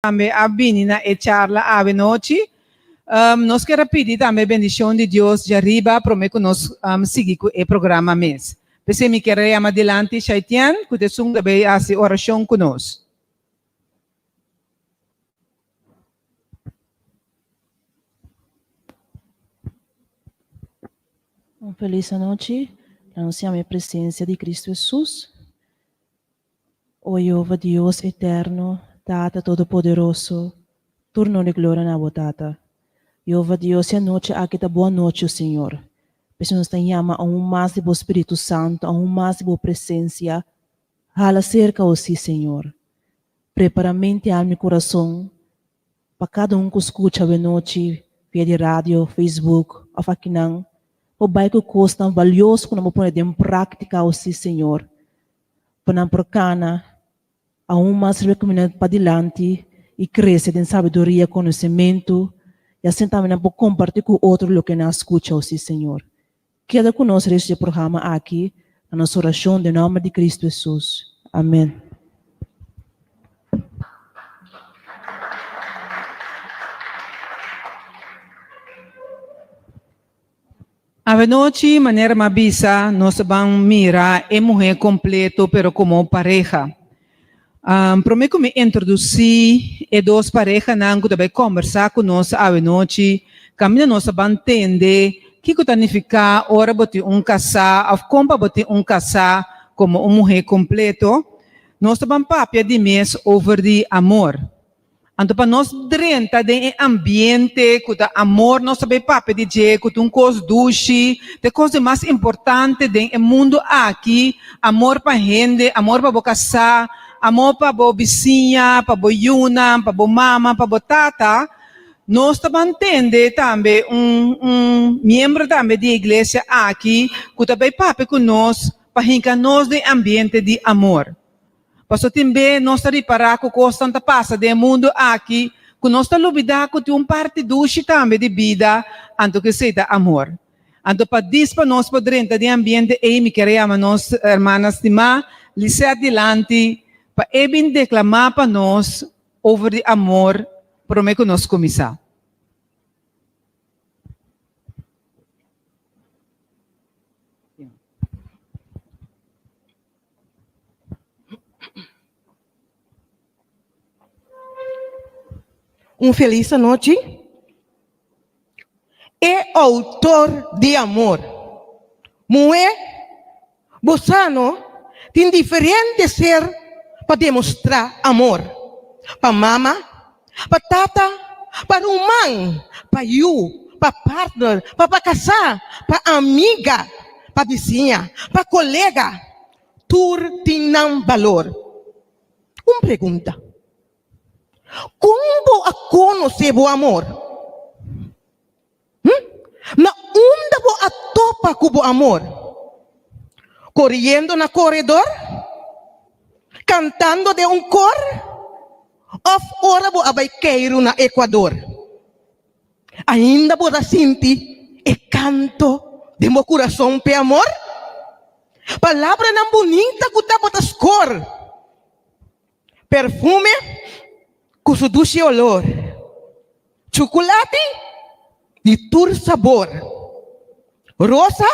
Tambe a bini na e charla awe nochi. Nos kier a pidi tambe bendicion di Dios djariba prome cu nos sigui cu e programa mes. P'esey mi kier a yama dilanti Shaitian cu ta esun cu ta bay haci oracion cu nos. Un felis anochi. La nos yama e presencia di Cristo Jesus. O Jehova Dios eterno, Tata Todopoderoso, tur nor i gloria na bo, Tata. Jehova Dios, e anochi aki ta bo anochi, o Señor. P'esei nos ta yama aun mas di bo Spiritu Santu, aun mas di bo presencia. Hala serka, o sí, Señor. Prepara mente, alma i kurason pa kada un ku skucha awenochi via di radio, Facebook òf akinan, por bai ku kosnan balioso ku nan por pone den práktika, o sí, Señor. Pa nan por kana aun mas riba e kaminda padilanti i krese den sabiduria, konosementu, i asina tambe nan por kompartí ku otro loke nan a skucha, o sí, Señor. Keda ku nos restu di e programa aki na nos orashon den nòmber di Kristu Hesus. Amen. Awenochi, manera m'a bisa, nos ta ban mira e muhé kompleto pero komo pareha. Promé ku mi introdusí e dos parehanan ku ta bai kòmbersá ku nos awenochi, kaminda nos ta ban tende kiko ta nifiká ora bo tin un kasá òf kon pa bo tin un kasá komo un muhé kompleto, nos ta ban papia di mes over di amor. Anto pa nos drenta den e ambiente ku ta amor nos ta bay papia di dje ku ta un kos dushi, ta e kos di mas importante den e mundu aki, amor pa hende, amor pa bo kasá, amor pa bo bisiña, pa bo yunan, pa bo mama, pa bo tata, nos ta ban tende tambe un un miembro tambe di e iglesia aki ku ta bay papia ku nos pa hinka nos den e ambiente di amor. Pasobra tin be nos ta ripará ku kosnan ta pasa den e mundu aki ku nos ta lubidá ku tin un parti dushi tambe di bida, anto ku esei ta amor. Anto pa dis pa nos por drenta den e ambiente ei mi kier a yama nos hermana stimá Lisette dilanti pa e bin deklamá pa nos over di amor promé ku nos kuminsá. Un felis anochi. E outor di amor. Muhé, bo sa no, tin diferente ser pa demostrá amor. Pa mama, pa tata, pa ruman, pa yu, pa partner, pa pa kasá, pa amiga, pa bisiña, pa kolega, tur tin nan balor. Un pregunta, Kon bo a konosé bo amor? Hm? Na unda bo a topa ku bo amor? Koriendo na koredor? Kantando den un kor? Òf ora bo a bai keiru na Ekuador? Ainda bo ta sinti e kanto den bo kurason p'e amor? Palabranan bunita ku tabata skor, perfume ku su dushi olor, chukulati di tur sabor, rosa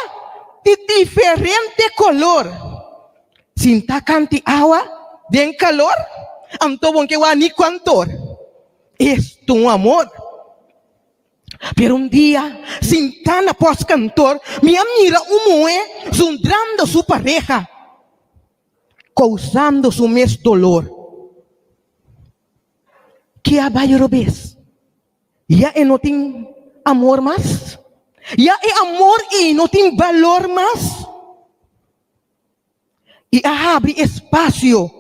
di diferente kolor, sinta kanti awa den kalor, anto bo ke wak ni kuantor. Es ta un amor. Pero un dia, sintá na pòstkantor, mi a mira un muhé zundrando su pareha, kousando su mes dolor. Ke a bai robes? Ya e no tin amor mas? Ya e amor ei no tin balor mas? I a habri espasio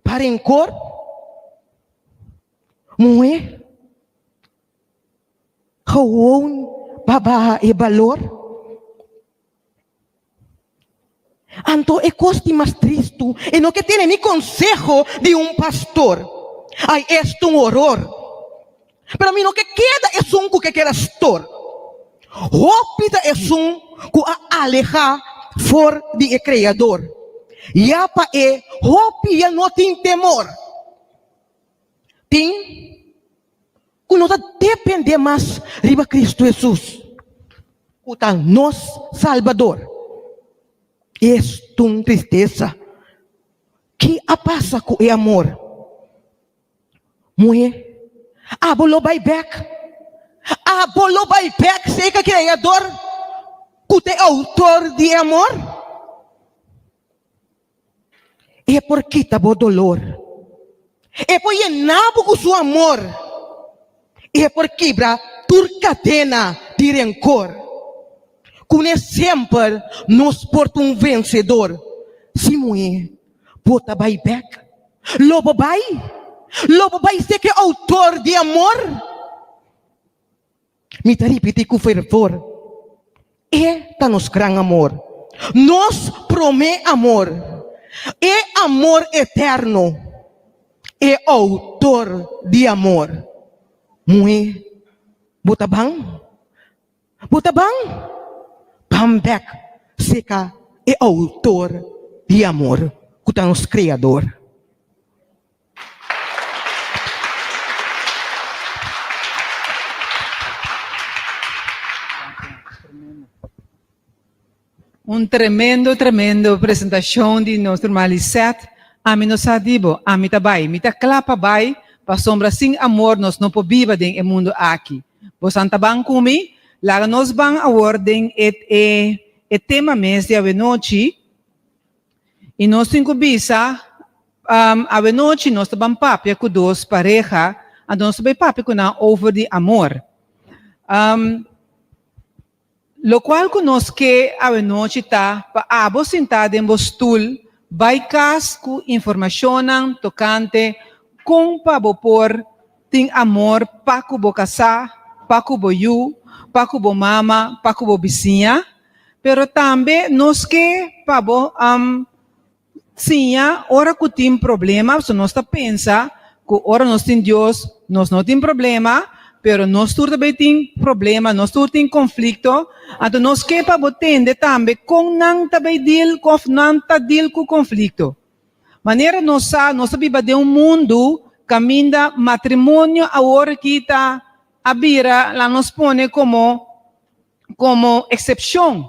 pa renkor? Muhé, gewoon pa baha e balor? Anto e kos di mas tristu, e no ke tene ni konseho di un pastor. Ai, es ta un horor! Pero mi no ke keda esun ku ke keda stor. Hopi ta esun ku a alehá for di e Kreador. Ya pa e hopi ya no tin temor. Tin ku no ta dependé mas riba Kristu Hesus, ku ta nos Salbador. Esta un tristesa! Ki a pasa ku e amor? Muhé, abo lo bai bèk. Abo lo bai bèk serka Kreador ku ta e outor di e amor. E por kita bo dolor. E por yena bo ku su amor. E por kibra tur kadena di renkor. Kuné semper nos por ta un vensedor. Sí, muhé, bo ta bai bèk. Lo bo bai? Lo bo bai ser ke outor di amor? Mi ta ripití ku fervor, E ta nos gran amor, nos promé amor, e amor eterno, e outor di amor. Muhé, bo ta ban? Bo ta ban? Ban bèk seka e outor di amor, ku ta nos Kreador. Un tremendo, tremendo presentacion di nos ruman Lisette. Ami no sa di bo, ami ta bai. Mi ta cla pa bai, pasobra sin amor nos no por biba den e mundo aki. Bosan ta ban cu mi? Laga nos ban awor den e e e tema mes di awenochi. I nos tin ku bisa, Awenochi nos ta ban papia ku dos pareha, anto nos ta bai papia ku nan over di amor. Lokual ku nos ke awenochi ta pa abo sintá den bo stul, bai kas ku informashonnan tokante kon pa bo por tin amor pa ku bo kasá, pa ku bo yu, pa ku bo mama, pa ku bo bisiña. Pero tambe nos ke pa bo siña ora ku tin problema, pasobra nos ta pensa ku ora nos tin Dios nos no tin problema, pero nos tur ta bay tin problema, nos tur tin konflikto, anto nos ke pa bo tende tambe kon nan ta bay deal òf nan ta deal ku konflikto. Manera nos sa, nos ta biba den un mundu kaminda matrimonio awor aki ta a bira, laga nos pone komo komo eksepshon.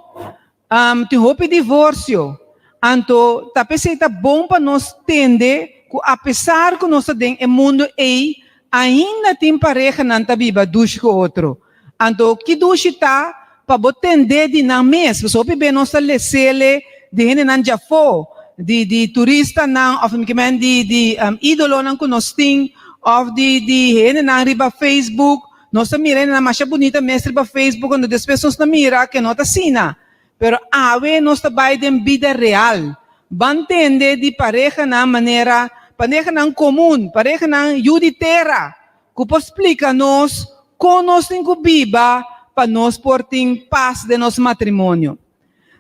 Tin hopi divorsio. Anto ta p'esei ta bon pa nos tende ku apesar ku nos ta den e mundu ei, ainda tin parehanan ta biba dushi ku otro. Anto ki dushi ta pa bo tende di nan mes, pasobra hopi be nos ta lesele di hendenan djafó, di di turistanan òf mi ke men di di ídolonan ku nos tin òf di di hendenan riba Facebook. Nos ta mira hendenan masha bunita mes riba Facebook anto despues nos ta mira ke no ta asina. Pero awe nos ta bai den bida real. Ban tende di parehanan manera parehanan komun, parehanan yu di tera ku por splika nos kon nos tin ku biba pa nos por tin pas den nos matrimonio.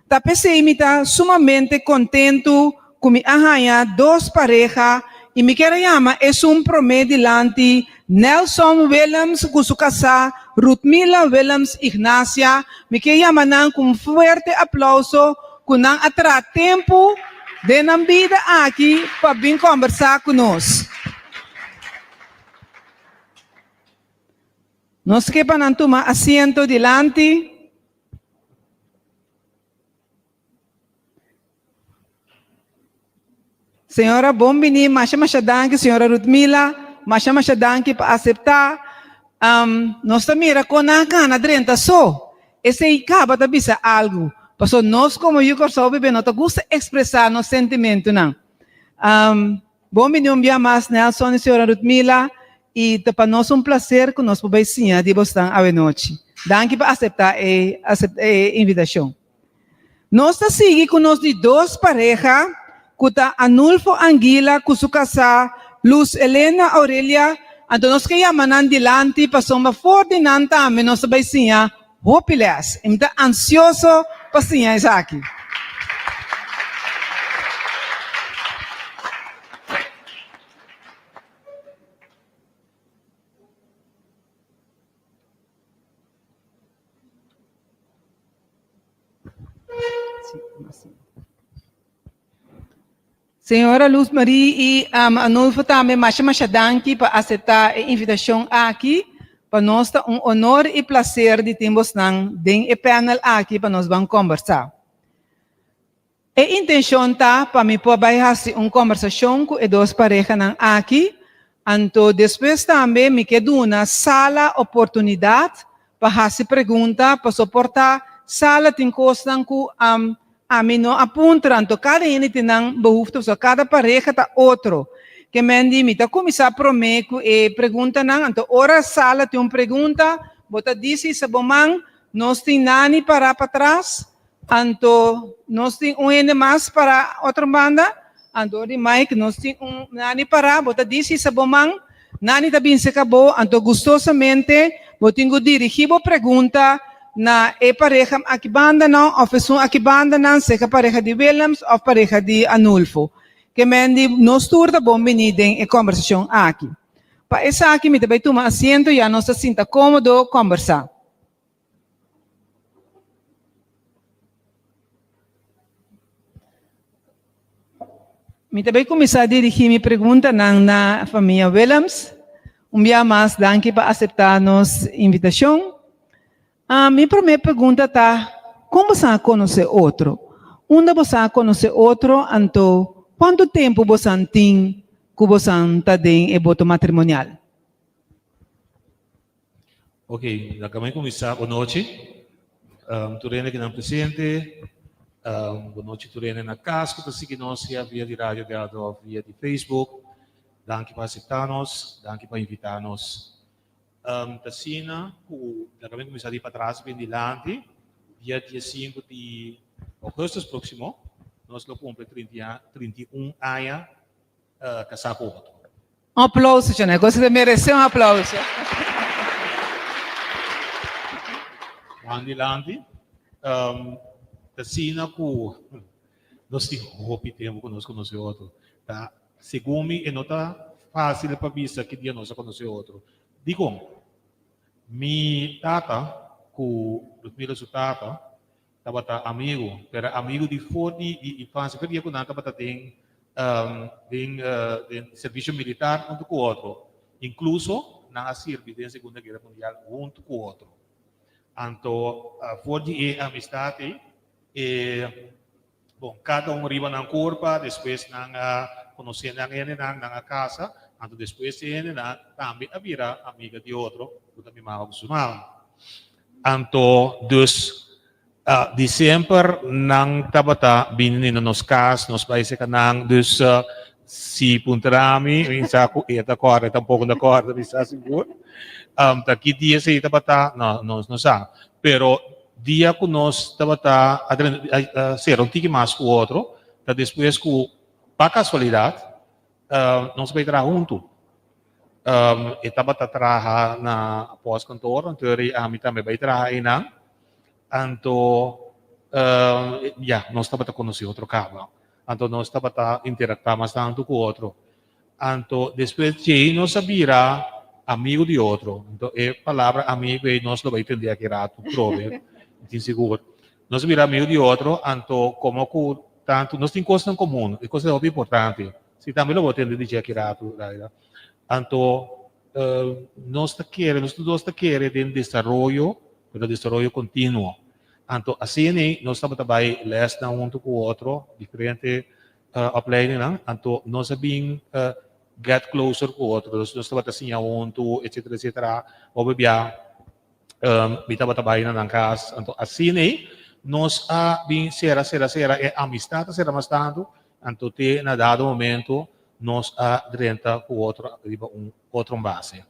Ta p'esei mi ta sumamente kontentu ku mi a haña dos pareha i mi kier a yama esun promé dilanti Nelson Willems ku su kasá Ruthmila Willems Ignacia. Mi kier yama nan ku un fuerte aplouso ku nan a traha tempu den nan bida aki pa bin kòmbersá ku nos. Nos ke pa nan tuma asiento dilanti. Señora bon bini, masha masha danki señora Ruthmila, masha masha danki pa acepta. Nos ta mira con nan a gana drenta so, esey caba ta bisa algo, pasobra nos como yu Corsou bebe no ta gusta expresa nos sentimentonan. Bon bini un bia mas Nelson y señora Ruthmila y ta pa nos un placer cu nos por bay siña di bosnan awenochi. Danki pa acepta e e invitacion. Nos ta sigui cu nos di dos pareha cu ta Anulfo Anguila cu su casá Luz Elena Aurelia, anto nos ke yama nan dilanti pasobra for di nan tambe nos ta bay siña hopi les y mi ta ansioso pa siña esaki. Señora Luz Marie i Anulfo tambe masha masha danki pa aseptá e invitashon aki. Pa nos ta un honor i plaser di tin bosnan den e panel aki pa nos ban kòmbersá. E intenshon ta pa mi por bai hasi un kòmbersashon ku e dos parehanan aki, anto despues tambe mi ke duna sala oportunidat pa hasi pregunta paso por ta sala tin kosnan ku ami no a puntra anto kada hende tin nan behoefte pasobra kada pareha ta otro. Ke men di mi ta kuminsá promé ku e preguntanan anto ora sala tin un pregunta bo ta disi sa bo man nos tin nani pará patras anto nos tin un hende mas pará otro banda anto di Mike nos tin un nani pará bo ta disi sa bo man nani ta bin serka bo anto gustosamente bo tin ku dirigí bo pregunta na e pareha aki bandanan òf esun aki bandanan serka pareha di Willems òf pareha di Anulfo. Ke men di nos tur ta bon bini den e kòmbersashon aki. Pa esaki mi ta bai tuma asiento ya nos ta sinta kómodo kòmbersá. Mi ta bai kuminsá dirigí mi preguntanan na famia Willems. Un bia mas danki pa aseptá nos invitashon. Mi promé pregunta ta, kon boso a konosé otro? Unda boso a konosé otro? Anto, kuantu tempu boso tin ku boso ta den e boto matrimonial? Ok, laga mi kuminsá. Bon nochi tur hende kinan presente, bon nochi tur hende na kas ku ta sigui nos sea via di Radio Delta òf via di Facebook. Danki pa aseptá nos, danki pa invitá nos. Ta asina ku laga mi kuminsá di patras bin dilanti, dia diesinku di ougùstùs próksimo nos lo kumpli 31 aña kasá ku otro. Un aplauso, Chanel. Gosi ta merece un aplauso. Juan dilanti. Um, ta asina ku nos tin hopi tempu ku nos konosé otro. Ta, segun mi, e no ta fásil pa bisa ki dia nos a konosé otro. Dikon? Mi tata ku Ludmila su tata tabata amigu, pero amigu di for di di infansia, for dia ku nan tabata den den den servisio militar huntu ku otro, inkluso nan a sirbi den Segunda Guera Mundial huntu ku otro. Anto for di e amistat ei, e bon kada un riba nan kurpa, despues nan a konosé nan hendenan, nan a kasa, anto despues e hendenan tambe a bira amiga di otro, ku ta mi mama ku su mama. Anto dus di semper nan tabata bini na nos kas, nos bai serka nan, dus si puntra mi, mi sa ku e ta kòrda, e tampoko no ta kòrda, mi sa sigur. Ta ki dia esei tabata, no, nos no sa. Pero dia ku nos tabata a sera un tiki mas ku otro, ta despues ku pa kasualidat nos a bai traha huntu. E tabata traha na postkantoor, anto eri ami tambe bai traha einan. Anto ya, nos tabata konosé otro kaba. Anto nos tabata interaktá mas tantu ku otro. Anto despues djei nos a bira amigu di otro. Anto e palabra amigu ei nos lo bai tende aki ratu probe, mi tin sigur. Nos a bira amigu di otro, anto komo ku tantu nos tin kosnan komun, e kos ta hopi importante. Si tambe lo bo tende di dje aki ratu, Laila. Anto nos ta kere, nos tur dos ta kere den desaroyo, pero desaroyo kontinuo. Anto asina ei nos tabata bai lèsnan huntu ku otro, diferente opleidingnan, anto nos a bin get closer ku otro. Nos nos tabata siña huntu, etcetera, etcetera. Hopi bia mi tabata bai na nan kas. Anto asina ei nos a bin sera, sera, sera, e amistat a sera mas tantu, Anto te na dado momento nos a drenta ku otro riba un otro base.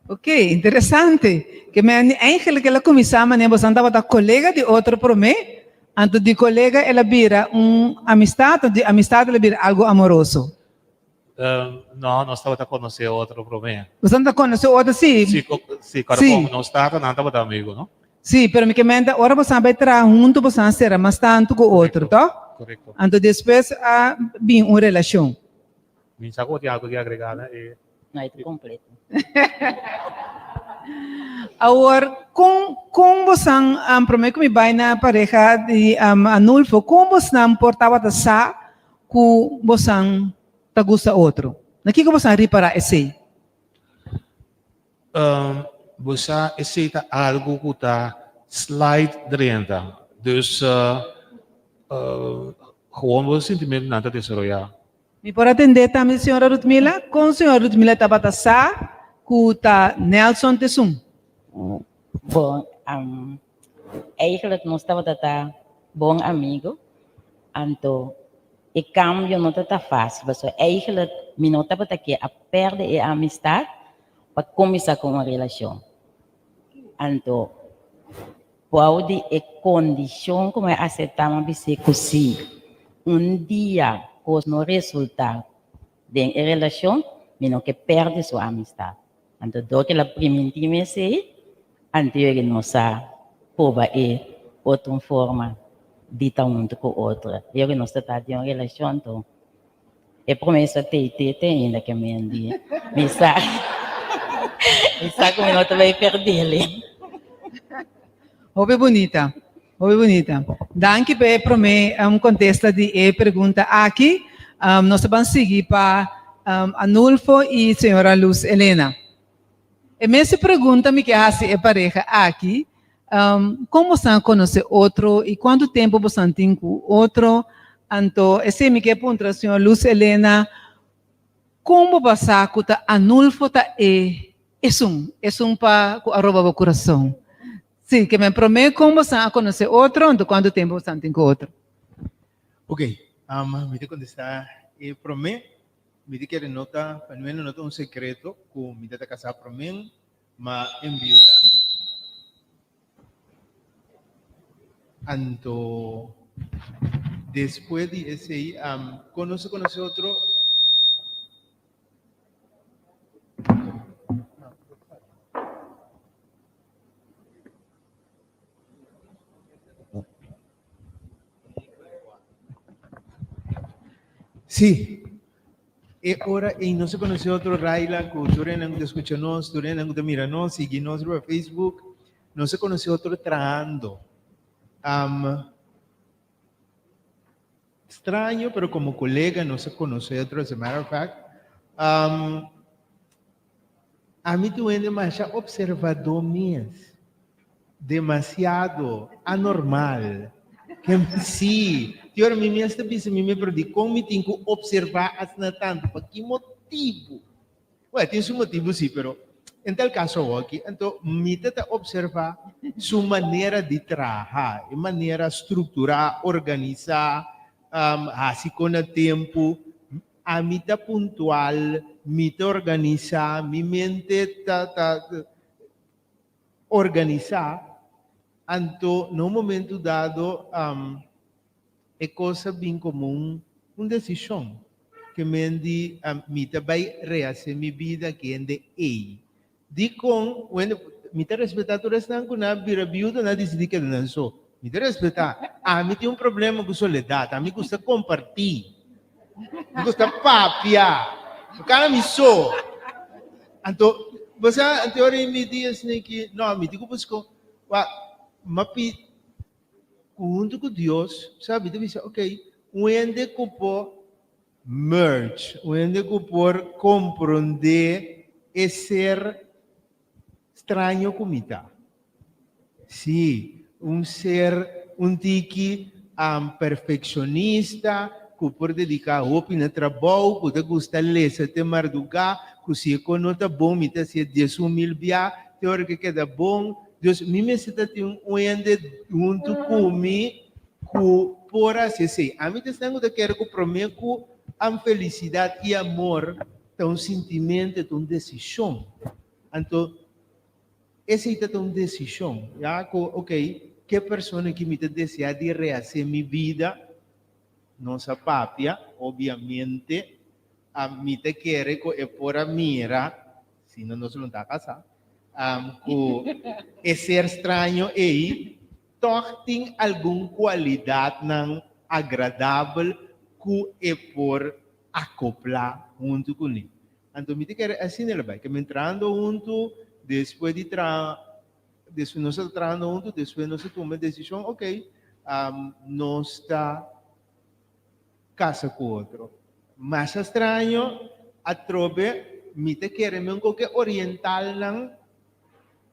Ok, interesante. Ke men eigenlijk el a kuminsá manera boso tabata kolega di otro promé, anto di kolega el a bira un amistat, anto di amistat el a bira algu amoroso. No, nos tabata konosé otro promé. Boso tabata konosé otro, sí. Sí, sí, kòrda kon nos tata nan tabata amigu, no? Sí, pero mi ke menta ora boso a bai traha huntu boso a sera mas tantu ku otro, to? Korekto. Anto despues a bin un relashon. Mi sa ku bo tin algu di agregá na e. No, e ta kompleto. Awor, kon kon bosan, promé ku mi bai na pareha di Anulfo, kon bosnan por tabata sa? ku bosan ta gusta otro? Na kiko bosan ripará esei? Um, bo sa, esei ta algu ku ta slide drenta. Dus, uh, uh, gewoon bo sentimentonan ta desaroyá. Mi por a tendé tambe señora Rutmila? Kon señora Rutmila tabata sa ku ta Nelson t'esun? Bon, eigenlijk nos tabata ta bon amigo, anto e cambio no ta ta fácil, pasobra eigenlijk mi no tabata ke a perde e amistad pa cuminsa cu un relacion. Anto bou di e condicion cu mi a acepta mi a bis'é cu si un dia cos no resulta den e relacion, mi no ke perde su amistad. Anto dor cu el a priminti mi esey, anto yo nos a proba e otro forma di ta hunto cu otro. Yo nos ta ta den un relacion anto e promesa tei te te ainda ke men di mi sa mi sa ku mi no ta bai perdele. Hopi bunita, hopi bunita. Danki pa e prome kontesta di e pregunta aki. Nos ta ban sigui pa Anulfo i señora Luz Elena. E mes pregunta mi ke hasi e pareha aki, Kon bosan a konosé otro i kuantu tempu bosan tin ku otro? Anto esei mi ke puntra señor Luz Elena, kon bo basa ku ta Anulfo ta e esun, esun pa ku a roba bo kurason? Sí, ke men promé kon bosan a konosé otro, anto kuantu tempu bosan tin ku otro? Ok, mi ta kontestá e promé. Mi ta kere nota, pa mi no ta un sekreto ku mi ta ta kasá promé, ma enviuda. Anto despues di esei, kon nos a konosé otro? Sí, e ora ei nos a conoce otro Raila cu tur hendenan cu ta scucha nos, tur hendenan cu ta mira nos, sigui nos riba Facebook, nos a conoce otro trahando. Straño, pero como colega nos a conoce otro, as a matter of fact. Ami ta un hende masha observadó mes. Demasiado anormal. Ke sí. Tin ora mi mes ta bisa mi mes, pero dikon mi tin ku observá asina tantu? Pa ki motibu? Bueno, tin su motibu sí, pero en tal kaso awoki, anto mi ta ta observá su manera di traha, e manera strukturá, organisá, hasi kon na tempu. Ami ta puntual, mi ta organisá, mi mente ta ta organisá. Anto na un momento dado e kos a bin komo un un desishon ke men di mi ta bai rehasé mi bida ku hende ei. Dikon? Wende, mi ta respetá tur esnan ku nan a bira biuda, nan a disidí keda nan so. Mi ta respetá. Ami tin un problema ku soledat. Ami gusta kompartí. Mi gusta papia. Mi kana mi so. Anto, bo sa, anto ora mi di esnan ki, no, mi tin ku buska, wak, m'a pi, ku huntu ku Dios, sa, mi ta bisa, ok, un hende ku por Merge, un hende ku por komprondé e ser straño ku mi ta. Sí, un ser un tiki perfekshonista, ku por dediká hopi na trabou, ku ta gusta lesa te mardugá, ku si e kos no ta bon mi ta hasié 10,000 bia te ora ku e keda bon. Dus mi mester ta tin un hende huntu ku mi Ku por hasi esei? Ami ta esnan ku ta kere ku promé ku am felisidat i amor ta un sintimentu, ta un desishon. Anto esei ta ta un desishon, ya, ku okey, ke persona ki mi ta deseá di rehasé mi bida? Nos a papia, obiamente, mi ta kere ku e por a mira, si no nos lo ta kasá, ku e ser straño ei Tòg tin algun kualidatnan agradabel ku e por akoplá huntu kuné. Anto mi ta kere asina el a bai. Keme trahando huntu, despues di traha, despues nos a trahando huntu, despues nos a tuma e desishon, okey, nos ta. kasa ku otro. Masha straño, atrobe mi ta kere men ku ke orientalnan,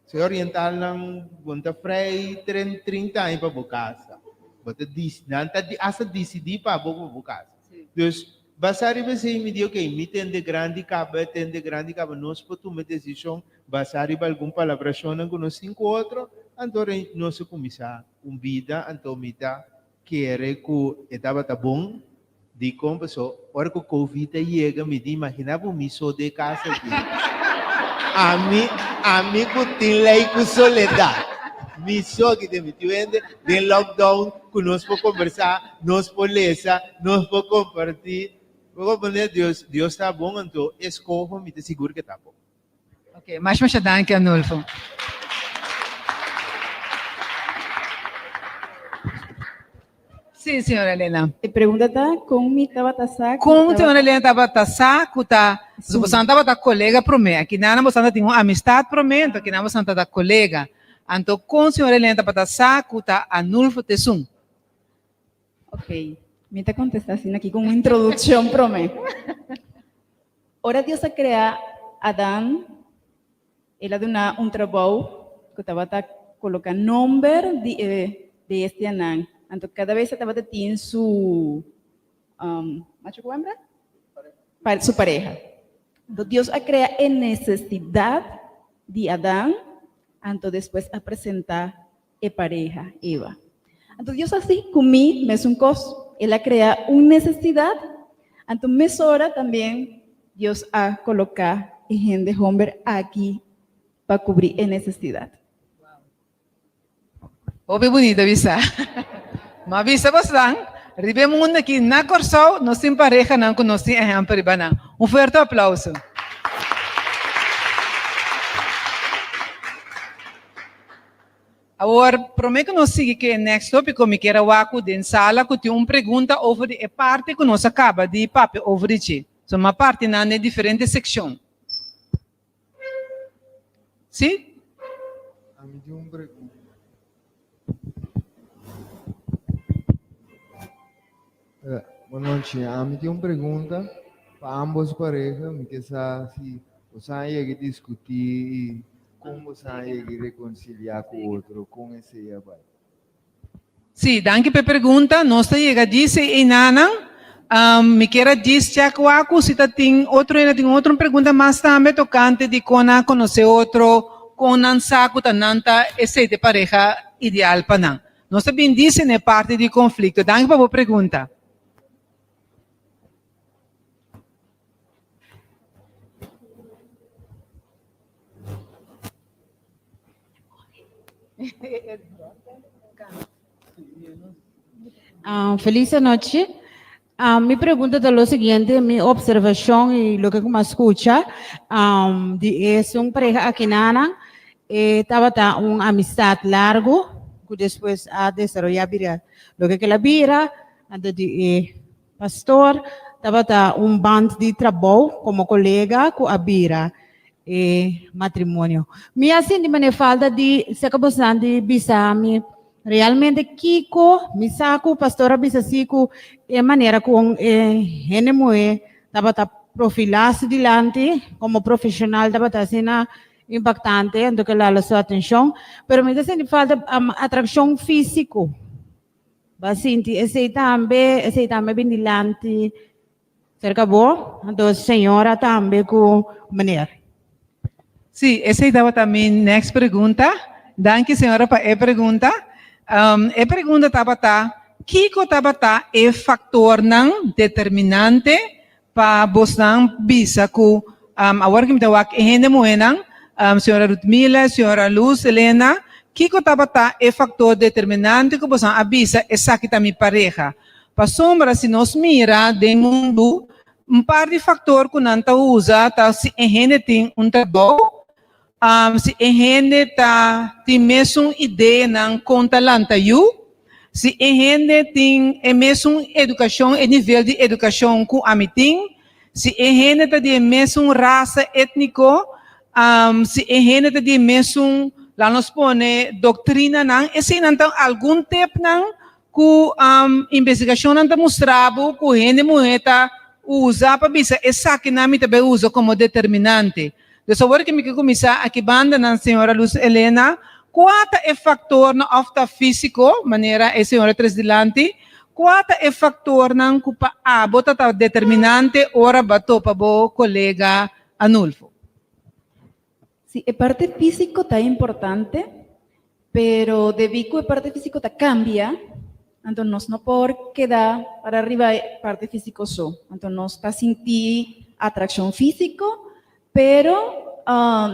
si orientalnan bo ta frei tren 30 aña pa bo kasa. Bo ta dis, nan ta hasta disidí pa bo pa bo kasa. Dus basá riba esei mi di okey, mi tende grandi kaba, e tende grandi kaba, nos por tuma e desishon basá riba algun palabrashonnan ku nos tin ku otro, anto nos a kuminsá un bida, anto mi ta kere ku e tabata bon. Dikon? Paso ora ku Covid a yega mi di imagina bo mi so den kas aki. Ami, ami ku tin lei ku soledat. Mi so aki den mi tin hende den lockdown ku nos por kombersá, nos por lesa, nos por kompartí. Bo komprendé? Dios, Dios ta bon anto eskoho mi ta sigur ke ta bon. Ok, masha masha danki Anulfo. Sí, señora Elena. E pregunta ta kon mi tabata sa ku Kon señora Elena tabata sa ku ta su bosan tabata kolega promé. Aki nan bosan ta tin un amistat promé, anto aki nan bosan ta ta kolega. Anto kon señora Elena tabata sa ku ta Anulfo t'esun? Ok, mi ta kontestá asina aki ku un introdukshon promé. Ora Dios a krea Adan, El a duna un trabou ku tabata koloká nomber di e bestianan. Anto kada bestia tabata tin su macho ku hembra? Su pareha. Anto Dios a krea e nesesidat di Adan, anto despues a presentá e pareha, Eva. Anto Dios hasi ku mi mesun kos. El a krea un nesesidat, anto mesora también Dios a koloká e hende homber aki pa kubrí e nesesidat. Hopi bunita bisa. Ma bisa bosnan, riba e mundu aki na Kòrsou nos tin parehanan ku nos tin ehèmpel riba nan. Un fuerte aplauso. Awor, promé ku nos sigui ku e next tópiko, mi kier a wak ku den sala ku tin un pregunta over di e parti ku nos a kaba di papia over di dje. So, mi a parti nan den diferente sekshon. Sí? Ami tin un pregunta. Bonochi, ami tin un pregunta pa ambos pareha, mi ke sa si boso a yega diskutí i kon boso a yega rekonsiliá ku otro, kon esei a bai? Sí, danki pa e pregunta. Nos ta yega djis e einanan. Mi kier a djis chèk wak ku si ta tin otro hende tin otro pregunta mas tambe tokante di kon nan a konosé otro, kon nan sa ku ta nan ta esei ta e pareha ideal pa nan. Nos ta bin disi na e parti di konflikto. Danki pa bo pregunta. Feliz anochi. Mi pregunta ta lo siguiente, mi observacion y loke cu mi a scucha di esun pareha akinana e tabata un amistad largo cu despues a desaroya bira loke cu el a bira, anto di e pastor tabata un band di trabou como colega cu a bira e matrimonio. Mi a sinti manera falta di seka bosnan di bisa mi realmente kiko mi sa ku pastor a bisa si ku e manera kon e hende muhé tabata profilá su dilanti komo profeshonal tabata asina impaktante anto ke lala su atenshon pero mi ta sinti falta atrakshon físiko. Bo a sinti esei tambe esei tambe bin dilanti. Cerca bo, anto señora tambe cu meneer. Sí, esey tabata mi next pregunta. Danki señora pa e pregunta. E pregunta tabata, kico tabata e factornan determinante pa bosnan bisa cu awor cu mi ta wak e hende muhenan, señora Rutmila, señora Luz Elena, kico tabata e factor determinante cu bosnan a bisa esaki ta mi pareha? Pasobra si nos mira den mundu, un par di faktor ku nan ta usa ta si e hende tin un trabou, si e hende ta tin mesun ideanan kon ta lanta yu, si e hende tin e mesun edukashon, e nivel di edukashon ku ami tin, si e hende ta di e mesun rasa étniko, si e hende ta di e mesun, laat nos pone, doktrinanan, eseinan ta algun tepnan. ku investigashonnan ta mustra bo ku hende muhé ta usa pa bisa esakinan mi ta bai usa komo determinante. Dus awor ke mi ke kuminsá aki banda nan señora Luz Elena, kua ta e faktornan òf ta físiko, manera e señora tres dilanti, kua ta e faktornan ku pa abo ta ta determinante ora bo a topa bo kolega Anulfo? Sí, e parte físiko ta importante, pero debí ku e parte físiko ta kambia, anto nos no por keda para riba e parte físiko so. Anto nos ta sinti atrakshon físiko, pero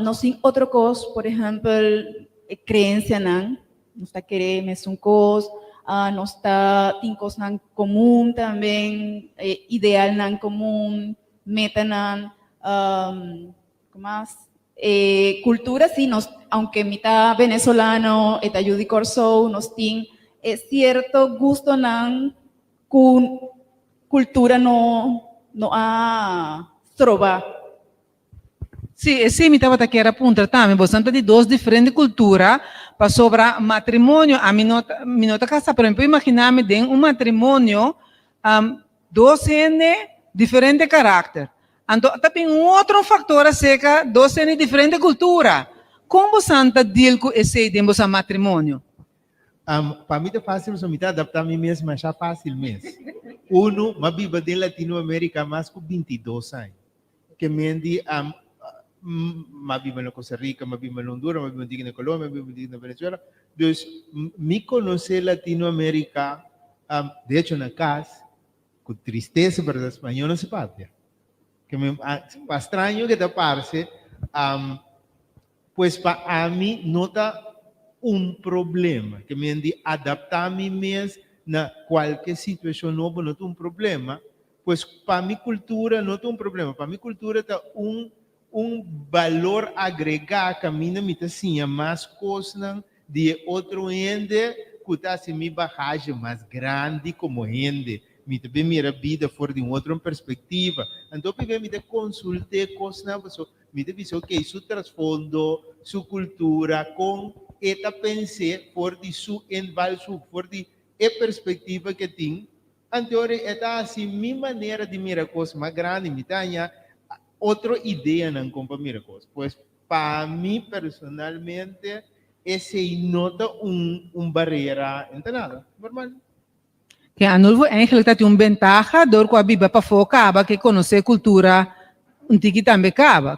nos tin otro kos, por ehèmpel e kreensianan, nos ta kere mesun kos, nos ta tin kosnan komun tambe, e idealnan komun, metanan. Ku mas? E kultura si nos, aunke mi ta venezolano, e ta yu di Kòrsou, nos tin e sierto gustonan ku kultura no no a stroba. Sí, esei mi tabata kier a puntra tambe. Bosan ta di dos diferente kultura, pasobra matrimonio, ami no ta, mi no ta kasá, pero mi por imaginá mi den un matrimonio, Dos hende diferente karakter. Anto ta bin un otro faktor aserka dos hende diferente kultura. Kon bosan ta deal ku esei den bosan matrimonio? Pa mi ta fásil pasobra mi ta adaptá mi mes masha fásil mes. Unu, m'a biba den Latinoamérika mas ku bintidos aña. Ke men di m'a biba na Costa Rica, m'a biba na Honduras, m'a biba un tiki na Colombia, m'a biba un tiki na Venezuela. Dus mi konosé Latinoamérika, de hecho na kas, ku tristesa pero ta spañó no se papia. Ke men pa straño ke ta parse, pues pa ami no ta un problema. Ke men di adaptá mi mes na kualke situashon nobo no ta un problema. Pues pa mi cultura no ta un problema, pa mi cultura ta un un balor agrega caminda mi ta siña mas cosnan di e otro hende cu ta haci mi bagaje mas grandi como hende. Mi ta bin mira bida for di un otro perspectiva. Anto primer mi ta consulte cosnan paso mi ta bisa ok su trasfondo, su cultura, con e ta pense for di su invalshoek, for di e perspectiva ke tin. Anteori e ta hasi mi manera di mira kos mas grandi, mi ta haña otro ideanan kon pa mira kos. Pues pa mi personalmente esei no ta un un barera enta nada, normal. Ke Anulfo eigenlijk ta tin un bentaha dor ku a biba pafó kaba ke konosé kultura un tiki tambe kaba,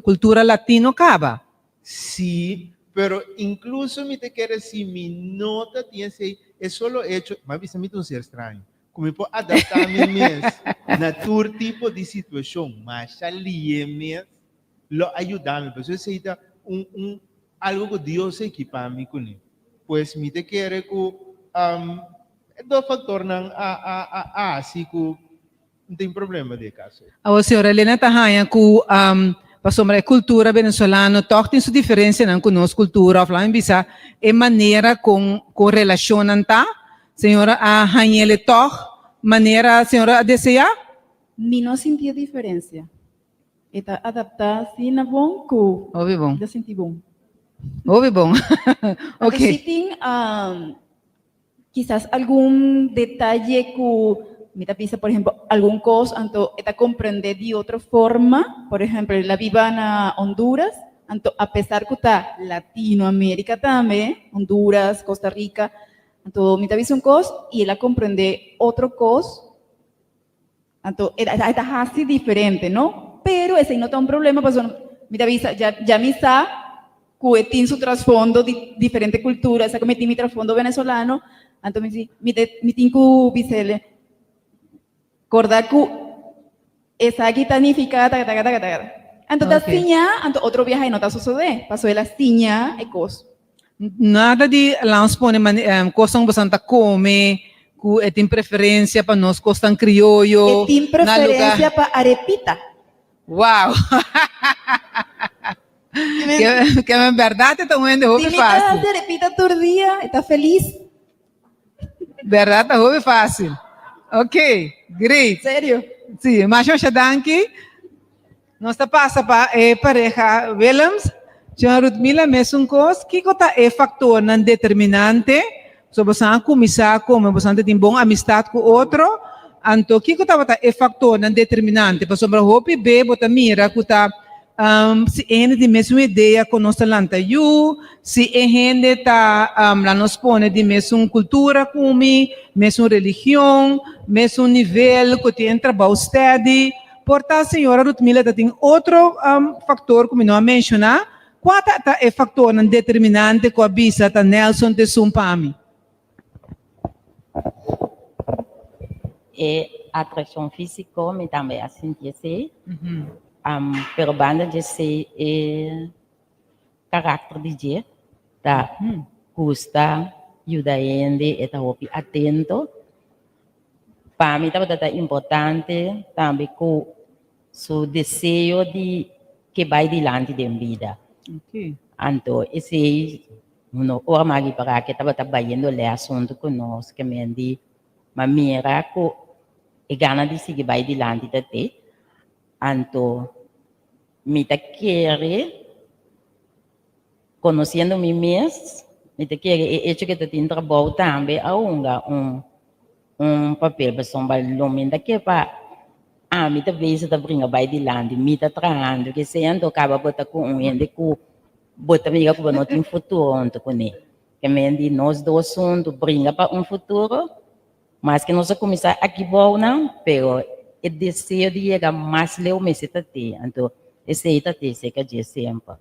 kultura latino kaba. Sí, pero incluso mi ta kere si mi no ta tin esei, e solo hecho, m'a bisa mi ta un ser straño, cu mi por adapta mi mes na tur tipo di situacion, masha lié mes lo a yuda mi, pasobra esei ta un un algo cu Dios a equipa mi cune. Pues mi ta kere cu e dos factornan a a a haci cu No tin problema di e caso ei. Awor señora Elena ta haña cu pasobra e cultura venezolano toch tin su diferencianan cu nos cultura of laat mi bisa e manera con con relacionnan ta, señora a hañele toch manera señora a desea? Mi no sinti e diferencia. E ta adapta asina bon cu Hopi bon. mi ta sinti bon. Hopi bon. Anto Ok. si tin Kisas algun detaye ku mi ta bisa, por ehempel, algun kos, anto e ta komprendé di otro forma. Por ehempel, el a biba na Honduras, anto apesar ku ta Latinoamérika tambe, Honduras, Costa Rica, anto mi ta bisa un kos i el a komprendé otro kos. Anto e ta hasi diferente, no? Pero esei no ta un problema pasobra mi ta bisa ya ya mi sa ku e tin su trasfondo di diferente kultura, sa ku mi tin mi trasfondo venezolano, anto mi di mi te mi tin ku bis'el korda ku esaki ta nifiká taka taka taka taka. Anto ta Ok. siña, anto otro biaha e no ta sosodé, pasobra el a siña e kos. Nada di lans pone kosnan ku bosan ta kome ku e tin preferensia pa nos kosnan krioyo E tin na luga. preferensia pa arepita. Wow! Ke men bèrdat e ta un hende hopi Si mi ta fásil. hasi arepita tur dia e ta felis. Bèrdat ta hopi fásil. Ok, great. Serio. Si, masha masha danki. Nos ta pasa pa e pareha Willems. Señora Rutmila, mesun kos, kiko ta e faktornan determinante? So bosan a kuminsá kome, bosan ta tin bon amistat ku otro, anto kiko tabata e faktornan determinante? Pasobra hopi be bo ta mira ku ta si e hende tin mesun idea ku nos ta lanta yu, si e hende ta laat nos pone di mesun kultura ku mi, mesun religion, mesun nivel ku tin trabou steady. Por ta señora Ruthmila ta tin otro faktor ku mi no a menshoná, Kua ta ta e faktornan determinante ku a bisa ta Nelson ta esun pa mi? E atrakshon físiko mi tambe a sinti esei, pero banda di esei e karakter di dje ta gusta yuda hende, e ta hopi atento. Pa mi tabata ta importante tambe ku su deseo di ke bai dilanti den bida. Anto esei no ora mas ripará ke tabata bayendo lè asuntu ku nos ke men di ma mira ku e gana di sigui bai dilanti ta te. Anto mi ta kere konosiendo mi mes mi ta kere e echo ke ta tin trabou tambe a hunga un un papel pasobra lo mi ta ke pa ami ta bezig ta bringa bai dilanti mi ta trahando ke sea anto kaba bo ta ku un hende ku bo ta mira ku bo no tin futuro hunto kuné ke men di nos dos hunto bringa pa un futuro maske nos a kuminsá aki bou nan pero e deseo di yega mas leu mester ta te anto esei ta te serka dje semper.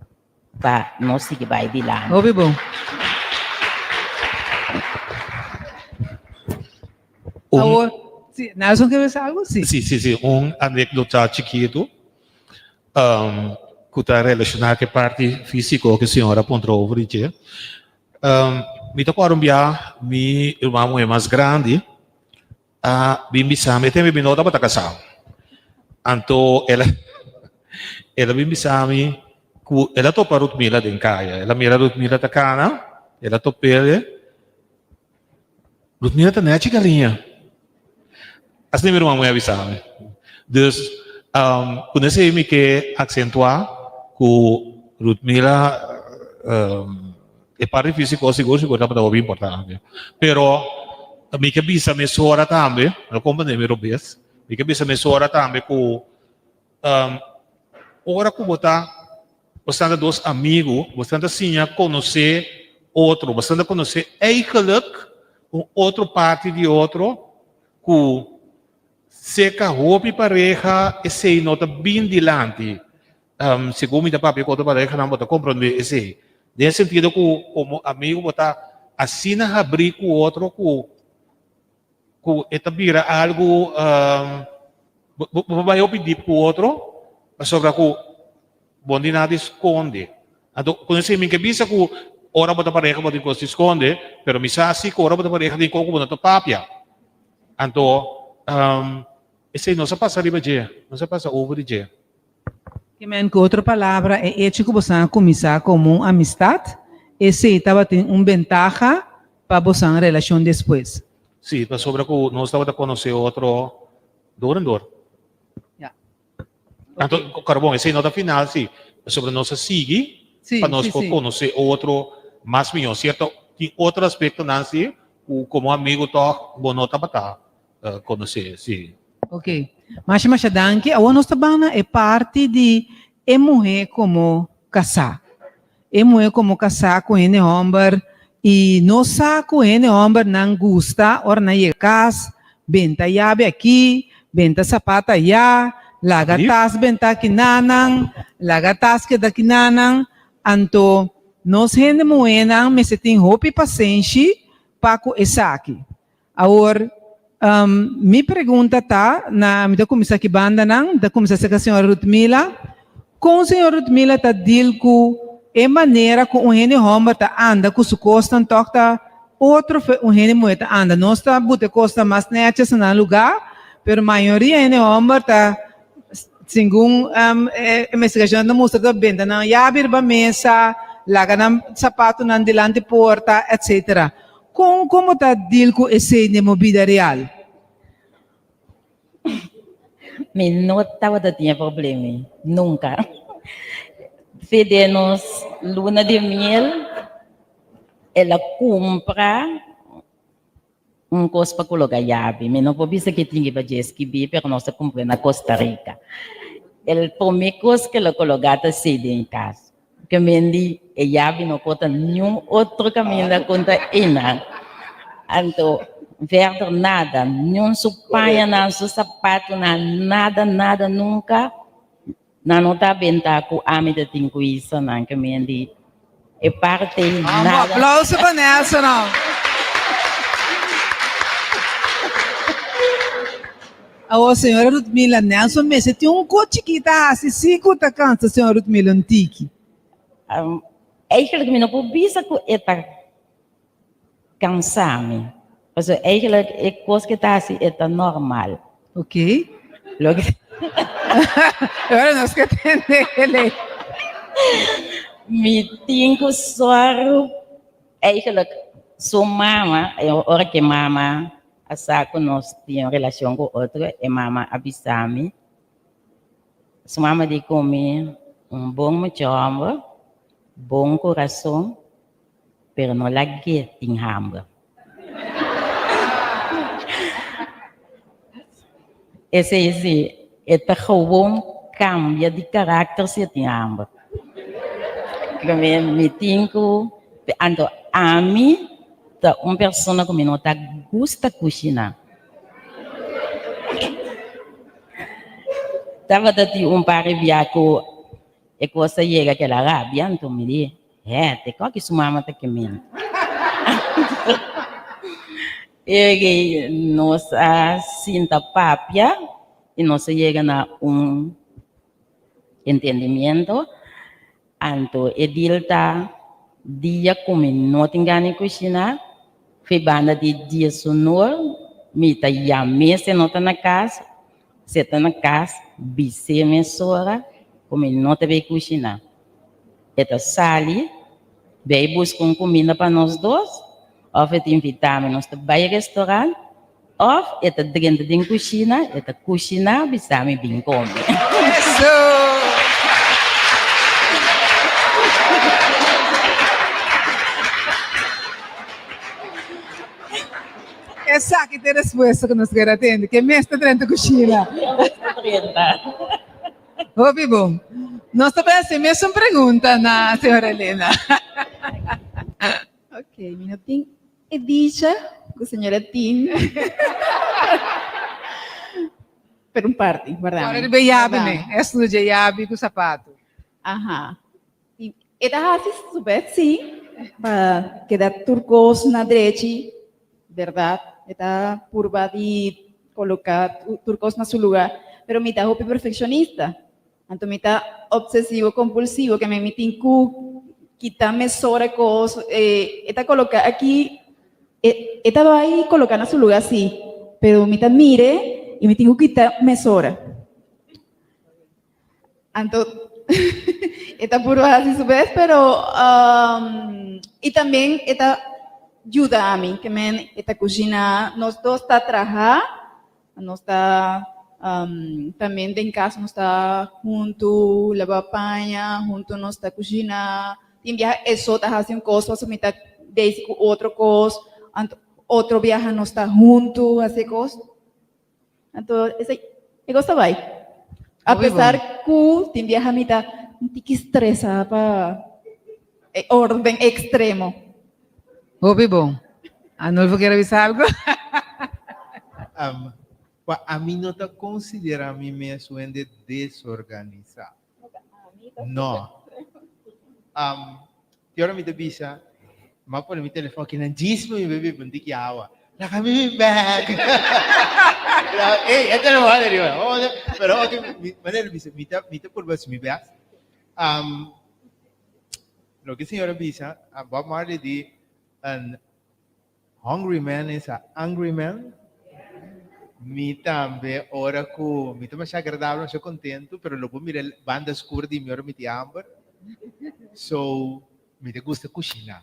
Pa nos sigui bai dilanti. Hopi bon. Awor, si, Nelson ke bisa algo? Si. Si, si, si. Un anekdota chikitu um, ku ta relashoná ku e parti físiko ku señora a puntra over di dje. Um, mi ta kòrda un bia mi ruman muhé mas grandi a bin bisa mi, e tempu mi no tabata kasá. Anto el a el a bin bisa mi ku el a topa Rutmila den kaya. El a mira Rutmila ta kana, el a top'el. Rutmila ta nechi galiña. Asina mi ruman muhé a bisa mi. Dus ku nesei mi ke aksentuá ku Rutmila E parti físiko sigur sigur tabata hopi importante. Pero mi ke bisa mesora tambe, no komprende mi robes, mi ke bisa mesora tambe ku ora ku bo ta bo standa dos amigu, bo standa siña konosé otro, bo standa konosé eigenlijk un otro parti di otro ku seka hopi pareha esei no ta bin dilanti. Segun mi ta papia ku otro parehanan bo ta komprondé esei. Den e sentido ku komo amigu bo ta asina habrí ku otro ku ku e ta bira algu bo bo bai hopi dip ku otro pasobra ku bo no tin nada di skonde. Anto ku esei mi ke bisa ku ora bo ta pareha bo tin kos di skonde pero mi sa si ku ora bo ta pareha tin kos ku bo no ta papia. Anto esei no sa pasa riba dje, no sa pasa over di dje. Ke men ku otro palabra, e echo ku bosan a kuminsá komo un amistat, esei tabatin un bentaha pa bosan relashon despues. Sí, pasobra ku nos tabata konosé otro dor en dor. Ya. Anto, kòrda bon, esei no ta final, sí, pasobra nos a sigui pa nos por konosé otro mas mihó. Sierto, tin otro aspektonan sí ku komo amigu tòg bo no tabata konosé, sí. Ok. Masha masha danki. Awor nos ta ban na e parti di e muhé komo kasá. E muhé komo kasá ku hende hòmber i nos sa ku hende hòmbernan gusta ora nan yega kas, benta yabi aki, benta sapat ayá, laga tas benta akinanan, laga tas keda akinanan. Anto nos hende muhénan mester tin hopi pasenshi pa ku esaki. Awor, mi pregunta ta, na, mi ta kuminsá ki bandanan, mi ta kuminsá serka señora Ruthmila, kon señora Ruthmila ta deal ku e manera ku un hende hòmber ta anda ku su kosnan tòg ta otro fe un hende muhé ta anda? Nos ta buta e kosnan mas nètjes na nan lugá, pero mayoria hende hòmber ta, segun e investigashon ta mustra, ta benta nan yabi riba mesa, laga nan sapatunan dilanti porta, etcetera. Kon kon bo ta deal ku esei den bo bida real? Mi no tabata tin e problema ei, nunka. Fe den nos luna di miel, el a kumpra. Un kos pa koloka yabi. Mi no por bisa ke tin riba dje skibí, pero nos a kumpr'é na Costa Rica. El promé kos ke lo koloká ta esei den kas. Ke men di e yabi no por ta niun otro kaminda ku ta einan. Anto verder nada, niun su pañanan, su sapatunan, nada, nada, nunka nan no ta benta ku ami ta tin ku hisa nan. Ke men di e parte ei Un nada. aplauso pa Nelson. Awor señora Rutmila Nelson mester tin un ko chikita hasi si ku ta kansa señora Rutmila un tiki. Eigenlijk mi no por bisa ku e ta kansa mi. Pasobra eigenlijk e kos ku e ta hasi e ta normal. Ok. Loke. Ora nos ke tende elei. Mi tin ku sòru eigenlijk su mama, ora ku e mama a sa ku nos tin un relashon ku otro, e mama a bisa mi, su mama di ku mi un bon mucha hòmber, bon kurason, pero no lag'é tin hamber. Esei si, e ta gewoon kambia di karakter si e tin hamber. Mi tin ku, anto ami ta un persona ku mi no ta gusta kushiná. Tabata tin un par di bia ku e kos a yega ku el a rabia, anto mi di, Hé, te koki su mama ta kemen. E nos a sinta papia i nos a yega na un entendimiento. Anto e deal ta dia ku mi no tin gana di kushiná, fi banda di diesunor mi ta yam'é si e no ta na kas, si e ta na kas bis'é mesora ku mi no ta bay kushiná. E ta sali bay buska un kuminda pa nos dos òf e ta invitá mi nos ta bay restorant òf e ta drenta den kushina e ta kushiná bisa mi bin kome. Eso! Esaki ta e respuesta ku nos ker a tende, ke mes ta drenta kushina. Ke mes ta drenta. Hopi bon. Nos ta bai hasi mesun pregunta na señora Elena. Ok, mi no tin e dicha ku señora tin. Pero un parti, guardami. Ora riba e yabi me. Es no dje yabi ku sapato. Aha. E ta hasi su best sí pa keda tur kos na drechi, bèrdat. E ta purba di koloká tur kos na su lugá. Pero mi ta hopi perfekshonista. Anto mi ta obsesivo kompulsivo ke mi tin ku kita mesora kos. E ta koloká aki, e ta bai koloká na su lugá sí, pero mi ta mire i mi tin ku kita mesora. Anto e ta puru hasi su bes, pero i también e ta yuda mi, ke men e ta kushina, nos dos ta traha, nos ta también den kas nos ta huntu laba paña, huntu nos ta kushina, tin biaha e so ta hasi un kos pasobra mi ta bezi ku otro kos, anto otro biaha nos ta huntu hasi e kos. Anto esei e kos ta bai. A pesar ku tin biaha mi ta un tiki stresa pa e orden ekstremo. Hopi bon. Anulfo kier a bisa algo? Pa ami no ta konsiderá mi mes un hende desorganisá. No. Te ora mi ta bisa, m'a pone mi telefon aki nan djis pa mi bai bebe un tiki awa. Laga mi bin bek. Ey, e telefon a riba. Pero oke, mi manera bisa, mi ta, mi ta purba haci mi best. Loke señor a bisa, Bob Marley di, an hungry man is a angry man. Mi tambe ora ku mi ta masha agradabel, masha kontentu, pero lo bo mira e banda skur di mi ora mi tin hamber. So, mi ta gusta kushiná.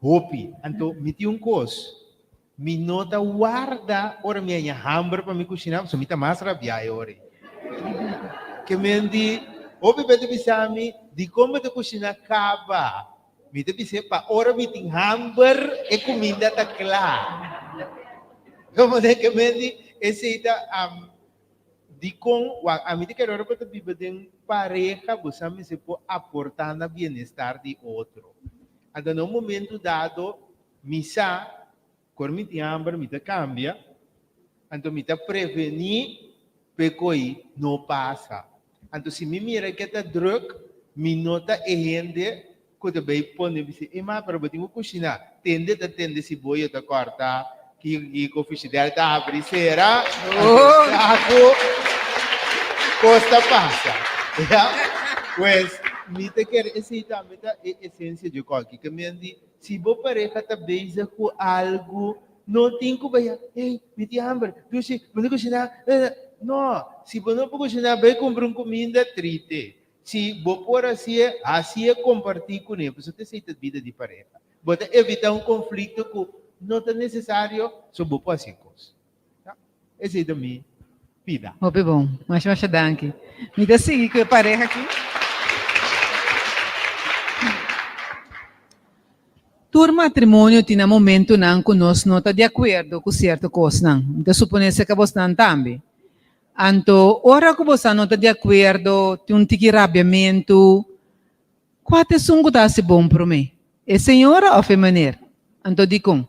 Hopi. Anto mi tin un kos, mi no ta warda ora mi haña hamber pa mi kushiná, pasobra mi ta mas rabiá e ora ei. Ke men di, hopi bes ta bisa mi, dikon bo ta kushiná kaba? Mi ta bis'é pa ora mi tin hamber e kuminda ta kla. Komo den ke men di esei ta dikon wak ami ta kere ora bo ta biba den pareha bo sa mester por aportá na bienestar di otro. Anto na un momento dado mi sa ku ora mi tin hamber mi ta kambia anto mi ta prevení p'e koi no pasa. Anto si mi mira ke ta druk, mi no ta e hende ku ta bay pone bisa, e ma pero bo tin ku kushiná. Tende ta tende si boyo ta kòrta, kiko kiko, fishidèl ta habri sera, anto sa ku kos ta pasa. Ya? Pues mi ta kere esei tambe ta e esensia dje kòki. Ke men di si bo pareha ta bezig ku algu No tin ku bai, hey, mi tin hamber, dushi, bo no kushiná? No, si bo no por kushiná, bai kumpra un kuminda, trite. Si bo por hasié, hasié kompartí kuné, pasobra esei ta bida di pareha. Bo ta evitá un konflikto ku no ta nesesario, so bo por hasi kos. Ya, esei ta mi pida. Hopi bon. Masha masha danki. Mi ta sigui ku e pareha aki. Tur matrimonio tin nan momentunan ku nos no ta di akuerdo ku sierto kosnan. Mi ta suponé serka bosnan tambe. Anto, ora ku bosan no ta di akuerdo, tin un tiki rabiamentu, kua ta esun ku ta hasi bon promé? E señora òf e meneer? Anto dikon?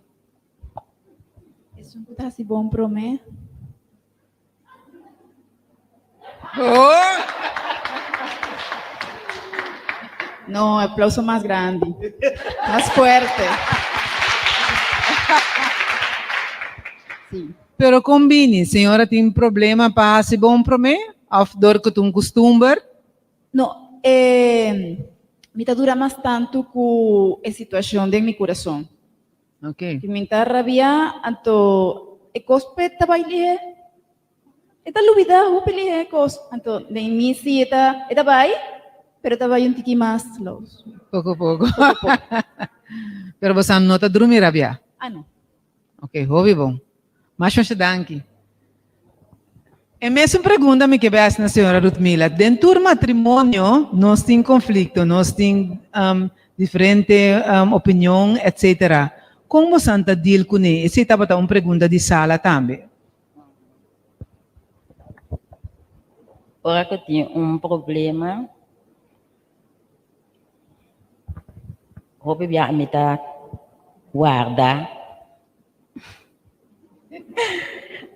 Esun ku ta hasi bon promé. No, aplauso mas grandi. Mas fuerte. Sí. Pero kon bini? Señora tin problema pa hasi bon promé òf dor ku ta un kustumber? No, eh, mi ta dura mas tantu ku e situashon den mi kurason. Ok. Si mi ta rabia, anto e kos p'e ta bai lihé. E ta lubidá hopi lihé e kos. Anto den mi si e ta e ta bai, pero e ta bai un tiki mas slow. Poko poko. Poko poko. Pero boso no ta drumi rabiá? Ah no. Ok, hopi bon. Masha masha danki. E mesun pregunta mi ke bai hasi na señora Ruthmila. Den tur matrimonio nos tin konflikto, nos tin diferente opinion, etcetera. Kon bosan ta deal kuné? Esei tabata un pregunta di sala tambe. Ora ku tin un problema, hopi bia mi ta warda.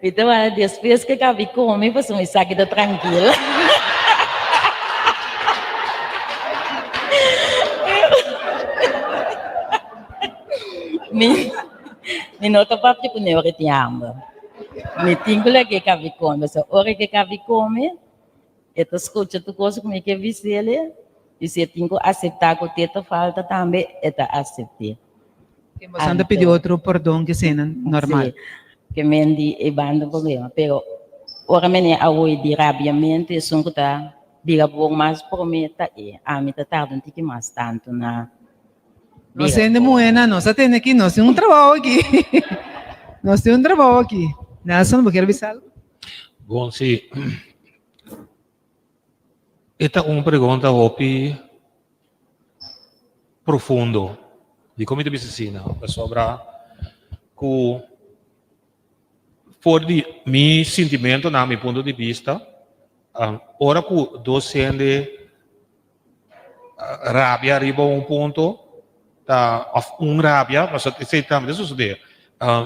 Mi ta wak despues ke kabi komi pasobra mi sa ki ta trankil. Mi mi no ta papia kuné ora tin hamber. Mi tin ku lag'é kabi komi pasobra ora ke kabi komi e ta skucha tur kos ku mi ke bis'el i si e tin ku aseptá ku te ta falta tambe e ta asept'é. Ken boso ta pidi otro pordon ke esei nan normal. Sí, ke men di e banda problema. Pero ora mene a oí di rabiamentu esun ku ta bira bon mas promé ta e. Ami ta tarda un tiki mas tantu na Nos bira hende bon. muhénan nos a tene aki, nos tin un trabou aki. Nos tin un trabou aki. Nelson, bo kier bisa algu? Bon, sí. E ta un pregunta hopi profundo. Dikon mi ta bisa asina? Pasobra ku for di mi sintimentonan, mi punto di bista, ora ku dos hende rabia riba un punto ta òf un rabia, pasobra esei tambe ta sosodé.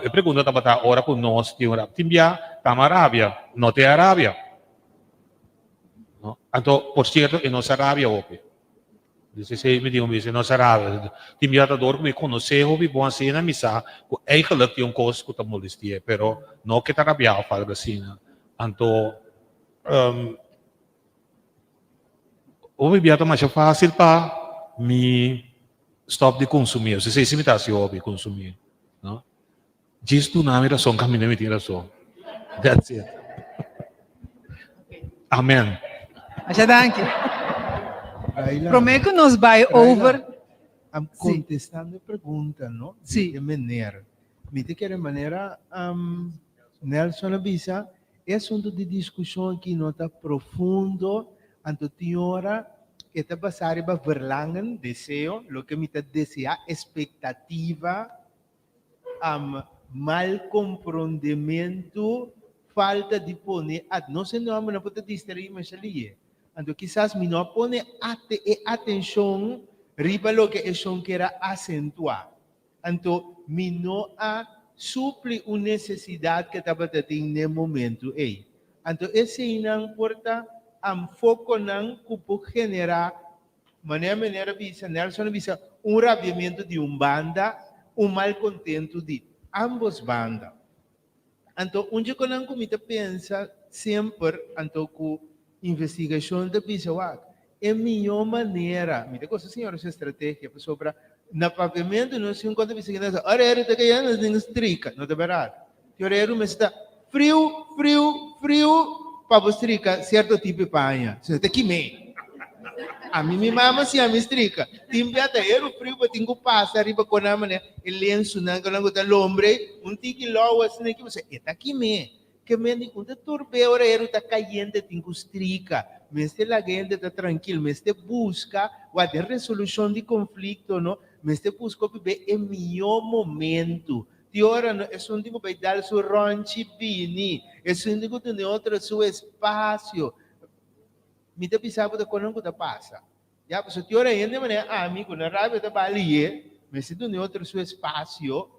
E pregunta tabata ora ku nos tin un rabia. Tin bia ta mas rabia, no te a rabia. No? Anto, por cierto, e no sa rabia hopi. Dus esei mi digo, mi dice, no sa rabia. Tin bia ta door ku mi konosé hopi bon asina, mi sa ku eigenlijk tin un kos ku ta molesti'é, pero no ke ta rabia òf algo asina. Anto, um, hopi bia ta masha fácil pa mi stop di konsumí. Osea, esei si mi ta hasi hopi, konsumí, no? Djis duna mi rason kaminda mi tin rason. That's it. Amen. Masha danki. Raila, Promé ku nos bai Raila, over. am Sí. contestando e pregunta, no? Di Sí. e meneer. Mi ta kere manera am, Nelson a bisa, e asunto di discusion aki no ta profundo, anto tin ora. E ta basá riba verlangen, deseo, loke mi ta deseá, espektativa, mal komprondementu, falta di pone at. Nos hende hòmbernan por ta distraí masha lihe. Anto kisas mi no a pone ate e atenshon riba loke e shon kier a asentuá. Anto mi no a supli un nesesidat ke tabata tin n'e momentu ei. Anto eseinan por ta fokonan ku por generá, manera meneer a bisa, Nelson a bisa, un rabiamentu di un banda, un malkontentu di ambos banda. Anto un dje konan ku mi ta pensa semper, anto ku investigashon ta bisa wak, e mihó manera, mi ta gosta señora su estrategia, pasobra na papiamentu nos tin un kon ta bisa kinas, ora eru ta kayendo nos tin strika, no ta bèrdat. Ti ora eru mester ta friu, friu, friu pa bo strika sierto tipo di paña, si no ta kim'é. Ami mi mama siña mi strika. Tin bia ta eru friu bo tin ku pasa riba konan manera e lensunan konan ku ta lombre un tiki lou asina ki pasobra e ta kim'é. Ke men di un ta turb'é ora eru ta kayente tin ku strika. Mester laga hende ta trankil, mester buska wak den resolushon di konflikto no, mester buska opi be e mihó momentu. Tin ora no esun tin ku bai dal su rònchi bini, esun tin ku duna e otro su espasio. Mi ta bisa bo ta konan ku ta pasa. Ya, pasobra tin ora hende manera ami ku na rabia ta bali ye, mester duna e otro su espasio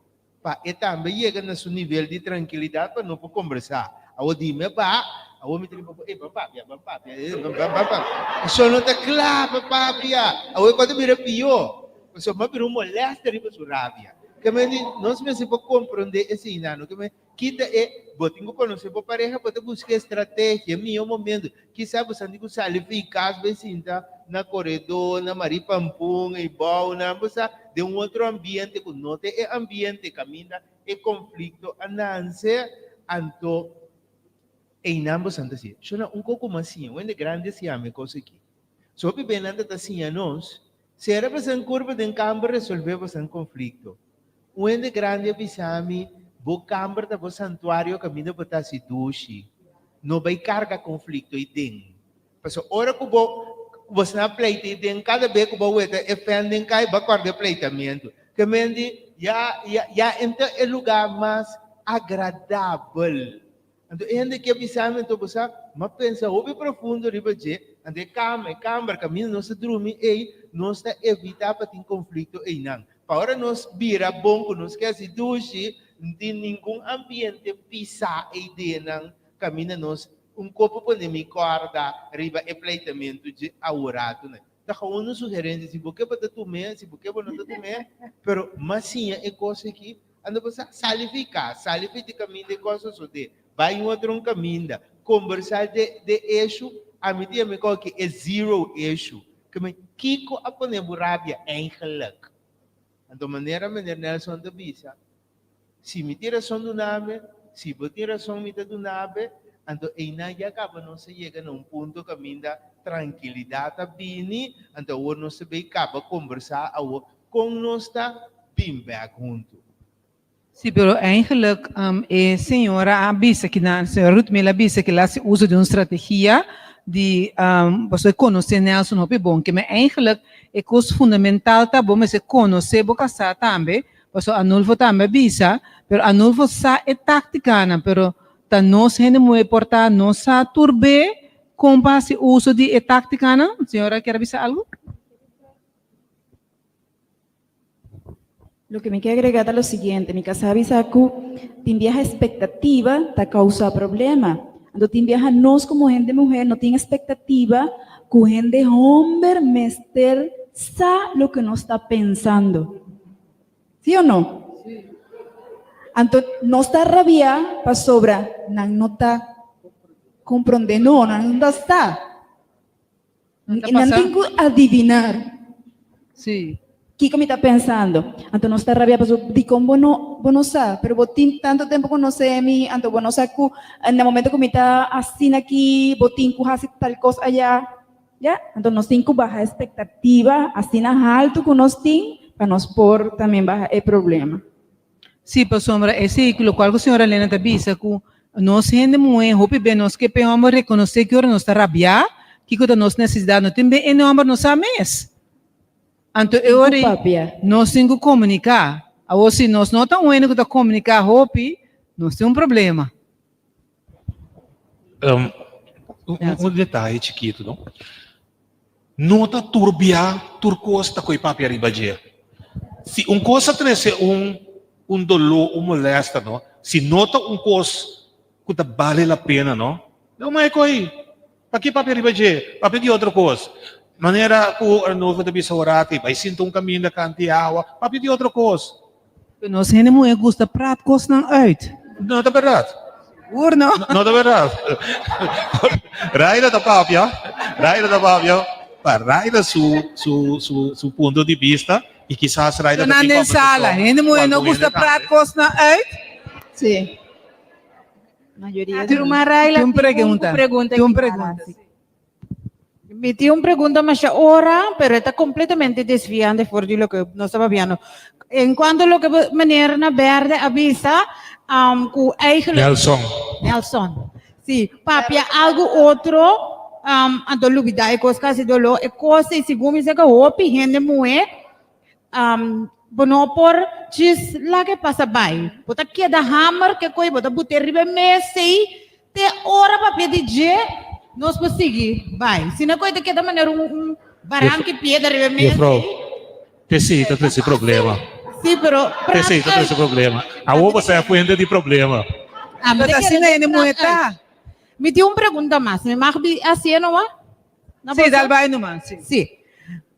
pa e tambe yega na su nivel di trankilidat pa no por kombersá. Awor dime ba, awor mi ta riba bo, ey ban papia, ban papia, ey ban ban papia. Esho no ta kla pa papia. Awor e kos ta bira pió, pasobra mi a bira un molèster riba su rabia. Ke men di, nos mester por komprondé eseinan, no ke men Kita e, bo tin ku konosé bo pareha, bo ta buska e strategia, e mihó momento. Kisas bo santi ku sali for di kas bai sinta na koredó, na Maripampun, ei bou nan, bo sa, den un otro ambiente ku no ta e ambiente kaminda e konflikto a nanse, anto einan bo san ta siña. Shona, un koko mas siña, un hende grandi a siña mi e kos aki. So hopi bennan ta ta siña nos, sera boso kurpa den kamber resolvé boso konflikto. Un hende grandi a bisa mi, Bo kamber ta bo santuario kaminda bo ta hasi dushi. No bai karga konflikto ei den. Pasobra ora ku bo bo sna pleita ei den, kada be ku bo weta e fèn den kai, bo a kòrda e pleitamentu. Ke men di, ya, ya, ya en ta e lugá mas agradabel. Anto e hende ke bisa mi, anto bo sa, m'a pensa hopi profundo riba dje, anto e kama, e kamber kaminda nos ta drumi ei, nos ta evitá pa tin konflikto einan. Pa ora nos bira bon ku nos ke hasi dushi, no tin ningun ambiente pisá ei den kaminda nos un kopo pone mi kòrda riba e pleitamentu dje aworatunan. Ta gewoon un sugerensia, si bo ke bo ta tum'é, si bo ke bo no ta tum'é, pero mas siña e kos aki, anto bo sa sali fi kas, sali fi di kaminda e kos a sosodé, bai un otro un kaminda, kombersá de de eshu, ami ta yama e kos aki e zero issue. Ke men, kiko a pone bo rabia eigenlijk? Anto manera meneer Nelson ta bisa, si mi tin rason duna mi, si bo tin rason mi ta duna bo, anto einan ya kaba nos a yega na un punto kaminda trankilidat a bini, anto awor nos ta bay kaba kombersá awor kon nos ta bin bek huntu. Sí, pero eigenlijk e señora a bisa ki nan, señora Ruthmila a bisa ki el a hasi uso di un strategia di pasobra e konosé Nelson hopi bon, ke men eigenlijk e kos fundamental ta bo mester konosé bo kasá tambe, pasobra Anulfo tambe a bisa, pero Anulfo sa e táktikanan, pero ta nos hende muhé por ta no sa tur be kon pa hasi uso di e táktikanan. Señora kier a bisa algu? Loke mi ke agrega ta lo siguiente, mi kasá a bisa ku tin biaha espektativa ta kousa problema. Anto tin biaha nos komo hende muhé no tin espektativa ku hende homber mester sa loke nos ta pensando. Sí o no? Anto nos ta rabiá pasobra nan no ta komprondé no, nan no ta sa. Nan tin ku adivinar. Sí. Kiko mi ta pensando? Anto nos ta rabia pasobra dikon bo no bo no sa? Pero bo tin tantu tempu konosé mi, anto bo no sa ku na momento ku mi ta asina aki bo tin ku hasi tal kos aya. Ya, anto nos tin ku baha espektativa asina haltu ku nos tin pa nos por tambe baha e problema. Sí, pasobra esei ku lokual ku señora Elena ta bisa ku nos hende muhé hopi be nos ke p'e hòmber rekonosé ki ora nos ta rabiá. Kiko ta nos nesesidat. No tin be e hòmber no sa mes. Anto e ora ei nos tin ku komuniká. Awor si nos no ta un hende ku ta komuniká hopi, nos tin un problema. Un detaye chikitu no. No ta tur bia tur kos ta koe papia riba dje. Si un kos a trese un un doló, un molèsta no, si no ta un kos ku ta bale la pena no, lo mai koe. Paki papia riba dje? Papia di otro kos. Manera ku Arnulfo ta bisa Horaci, bai sinta un kaminda kanti awa, papia di otro kos. Pero nos hende muhé gusta praat kosnan uit. No ta bèrdat. Sigur no. No ta bèrdat. Raila ta papia, Raila ta papia pa Raila su su su su punto di bista i kisas Raila ta Nan tin den sala, kòmbersashon hende ku muhé no algun gusta hende praat tambe. kosnan uit. Sí. Mayoria Ti ruman Raila Tin un tin un pregunta. pregunta Tin un aki pregunta. Nancy. Mi tin un pregunta masha ora, pero e ta completamente desviante for di loke nos ta papiando. En cuanto loke meneer na berde a bisa, um, cu eigenlijk... Nelson. Nelson. Si, papia algo otro, um, anto lubida e cos casi dolor. E cos ei, segun mi sa cu hopi hende muhe, Um, bo no por djis laga e pasa bai. Bo ta keda hamer ke koi, bo ta bute riba e mesa ei te ora papia di dje, nos por sigui bai. Si no koi ta keda manera un, un baranki piedra riba e mesa Juffrouw, ei. te si ta trese problema. Sí, pero Te si ta trese problema. Awor bo sa e fuente di problema. Ah, mi Pero ta ta kere asina hende muhe praat uit. ta. Mi tin un pregunta mas. Mi mag bi hasié no wa? Na Sí, boso? dal bai nomás, sí. Sí.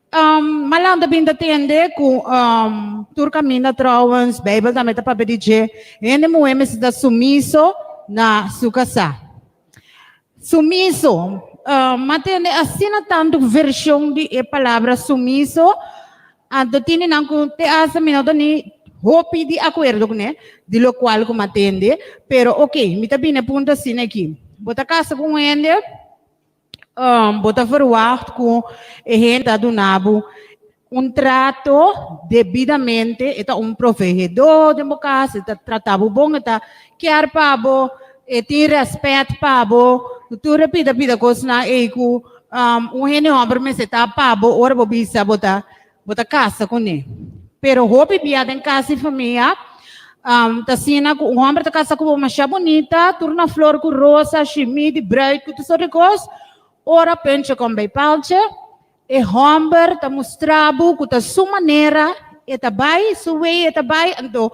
Um, Malanda bin ta tende ku um, tur kaminda trouwens, Bijbel tambe ta papia di dje, hende muhé mester ta sumiso na su kasá. Sumiso, um, m'a tende asina tantu vershon di e palabra sumiso, anto tini nan ku te hasta mi no ta ni hopi di akuerdo kuné, di lokual ku m'a tende, pero oké, mi ta bini e punto asina aki. Bo ta kasa ku un hende, Bo ta verwacht ku e hende ta duna bo un trato debidamente, e ta un proveedó den bo kas, e ta trata bo bon, e ta kier pa bo, e tin rèspèt pa bo, tur e pida pida kosnan ei ku un hende hòmber mester ta pa bo ora bo bisa bo ta bo ta kasa kuné. Pero hopi bia den kas di famia ta asina ku un hòmber ta kasa ku bo masha bunita, tur na flor ku rosa, shimí di bruid ku tur sort di kos, ora puntje kom bij paaltje, e hòmber ta mustra bo ku ta su manera e ta bai, su wei e ta bai, anto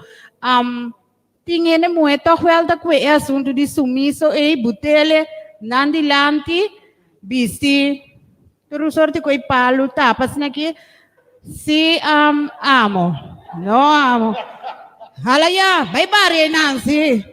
tin hende muhé tòg wèl ta kue e asuntu di sumiso ei, butele nan dilanti, bisti tur sorti ku e palu tapa asina ki si amo no amo hala ya bai baria ei Nancy.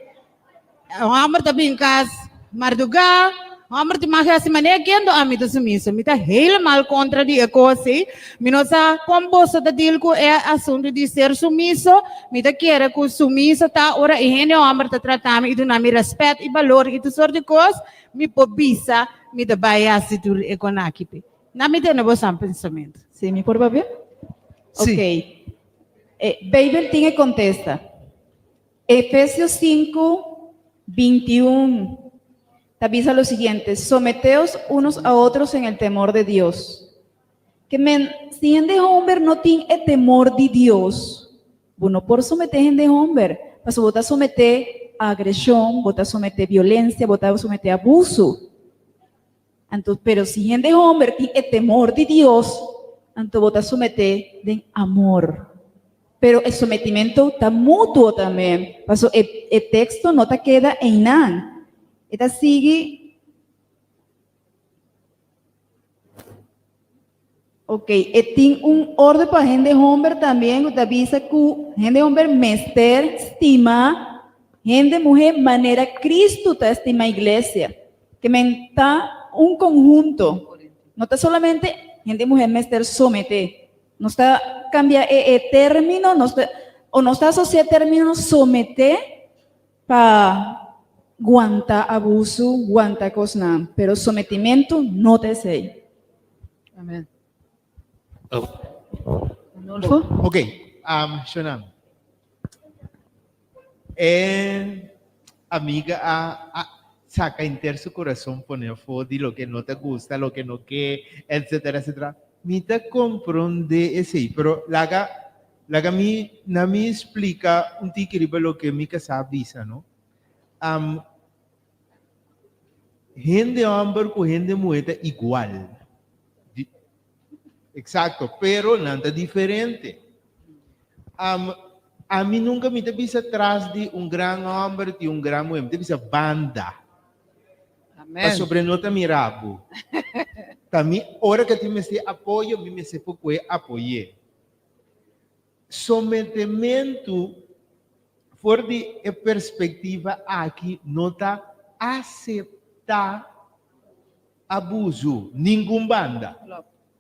Homber ta bin kas mardugá, homber tin mag hasi manera kendo ami ta sumiso. Mi ta helemaal kontra di e kos ei. Mi no sa kon boso ta deal ku e asuntu di ser sumiso. Mi ta kere ku sumiso ta ora e hende homber ta trata mi i duna mi rèspèt i balor i tur sort di kos, mi por bisa mi ta bai hasi tur e konaki p'e. Na mi tene boso pensamentu. Sí, mi por papia? Sí. Ok. E Beibel tin e kontesta. Efesios 5, 21 ta bisa lo siguiente, Someteos unos a otros en el temor de Dios. Ke men, si hende homber no tin e temor di Dios, bo no por someté hende homber, pasobra bo ta someté agreshon, bo ta someté violencia, bo ta someté abuso. Anto, pero si hende homber tin e temor di Dios, anto bo ta someté den amor. Pero e sometimento ta mutuo tambe, paso e e teksto no ta keda einan. E ta sigui. Ok, e tin un orde pa hende homber también ku ta bisa ku hende homber mester stima hende muhé manera Cristo ta stima iglesia. Ke men ta un konhunto. No ta solamente hende muhé mester someté. Nos ta kambia e e término, nos ta o nos ta asosia e término someté pa guanta abusu, guanta kosnan, pero sometimentu no ta esei. Amen. Arnolfo? Ok, um, Shonan. E amiga a, a. saka henter su kurason pone afó di loke no ta gusta, loke no ke, etcetera, etcetera. Mi ta komprondé esei, pero laga laga mi na mi splika un tiki riba loke mi kasá a bisa, no. Am, hende hòmber ku hende muhé ta igual. Di, exacto, pero nan ta diferente. Am, ami nunka mi ta bisa tras di un gran hòmber tin un gran muhé, mi ta bisa banda. Amen. Pasobra no ta mira bo. Ta mi, ora ku tin mester apoyo, mi mester por kue apoy'é. Sometementu for di e perspektiva aki no ta aseptá abusu ningun banda.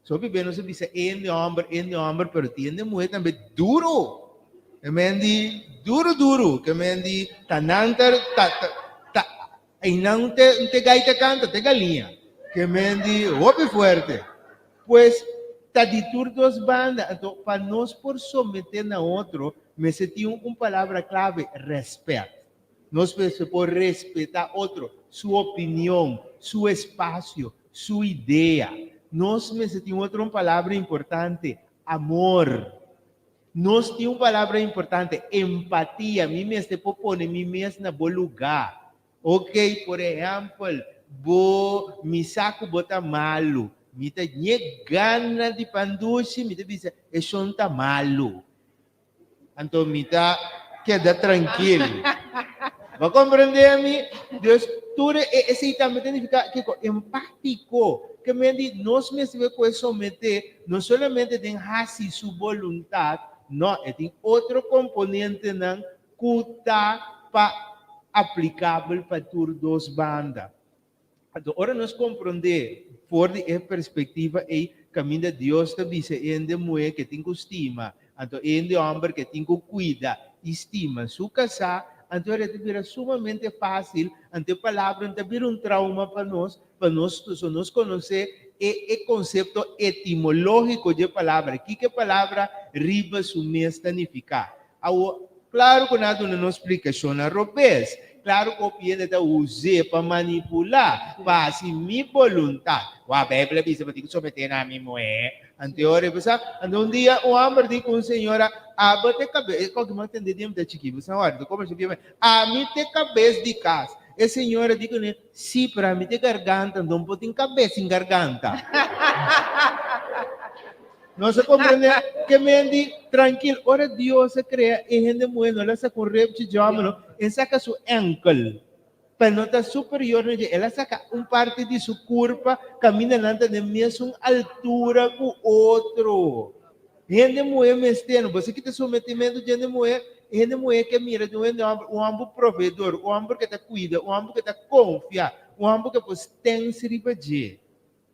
So hopi nos a bisa hende homber, hende homber, pero tin hende muher tambe duro. Ke men di duro duro, ke men di ta nan ta ta ta ta einan te te gaita canta te galiña. Ke men di hopi fuerte. Pues ta di tur dos banda, anto pa nos por somete na otro mester tin un palabra clave, respet. Nos mester por respetá otro, su opinion, su espasio, su idea. Nos mester tin otro un palabra importante, amor. Nos tin un palabra importante, empatia. Mi mester por pone mi mes na bo lugá. Ok, por ehèmpel, bo, mi sa ku bo ta malu. Mi ta ñe gana di pan dushi, mi ta bisa, e shon ta malu. Anto mi ta keda trankil. Bo a komprendé mi? Dus tur e esei tambe ta nifiká kiko? Empátiko. Ke men di nos mester ku e someté no solamente den hasi su boluntat, no, e tin otro komponentenan ku ta pa aplikabel pa tur dos banda. Anto ora nos komprondé for di e perspektiva ei kaminda Dios ta bisa e hende muhé ke tin ku stima, anto e hende hòmber ke tin ku kuida i stima su kasá, anto ora ta bira sumamente fásil, anto e palabra no ta bira un trauma pa nos, pa nos so nos konosé e e konsepto etimológiko dje palabra, kiko e palabra riba su mes ta nifiká. Awor, klaru ku nan a duna nos splikashonnan robes. Klaru ku hopi hende ta us'é pa manipulá, pa hasi mi boluntat. Wak, Beibel a bisa bo tin ku someté na mi muhé. Anto ora e bisa, anto un dia un hòmber di ku un señora, Abo ta e kabes, e kòke mi a tende di mi ta chikí, bo sa ora, ta komersá bia, Ami ta e kabes di kas. E señora di kuné, Sí, pero ami ta e garganta, anto no por tin kabes sin garganta. Nos a comprende ke men di trankil. Ora Dios a crea e hende muhe no el a saca un repchi djome no, el saca su enkel. Pero no ta superior na dje, el a saca un parti di su curpa caminda nan ta den mesun altura cu otro. Hende muhe mester, no bo sa kita sometimento di hende muhe? Hende muhe ke mira di un hende homber, un homber proveedor, un homber ke ta cuida, un homber ke ta confia, un homber ke por stens riba dje.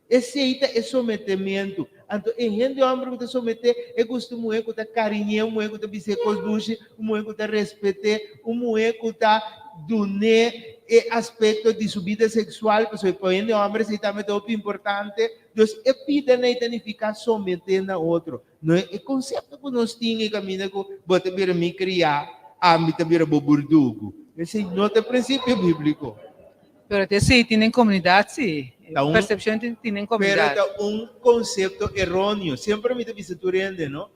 Esei ta e sometementu. Anto e hende hòmber ku ta someté e gusta un muhé ku ta kariñ'é, un muhé ku ta bis'é kos dushi, un muhé ku ta respet'é, un muhé ku ta dun'é e aspekto di su bida seksual, pasobra pa hende hòmber esei tambe ta hopi importante. Dus e bida nei ta nifiká someté na otro. No e konsepto ku nos tin e kaminda ku bo ta bira mi kriá, ami ta bira bo burdugu. Esei no ta e prinsipio bíbliko. Pero te esei tin den komunidat si. Ta un, Persepshon tin tin den pero komunidat. ta un konsepto eróneo. Semper mi ta bisa tur hende, no?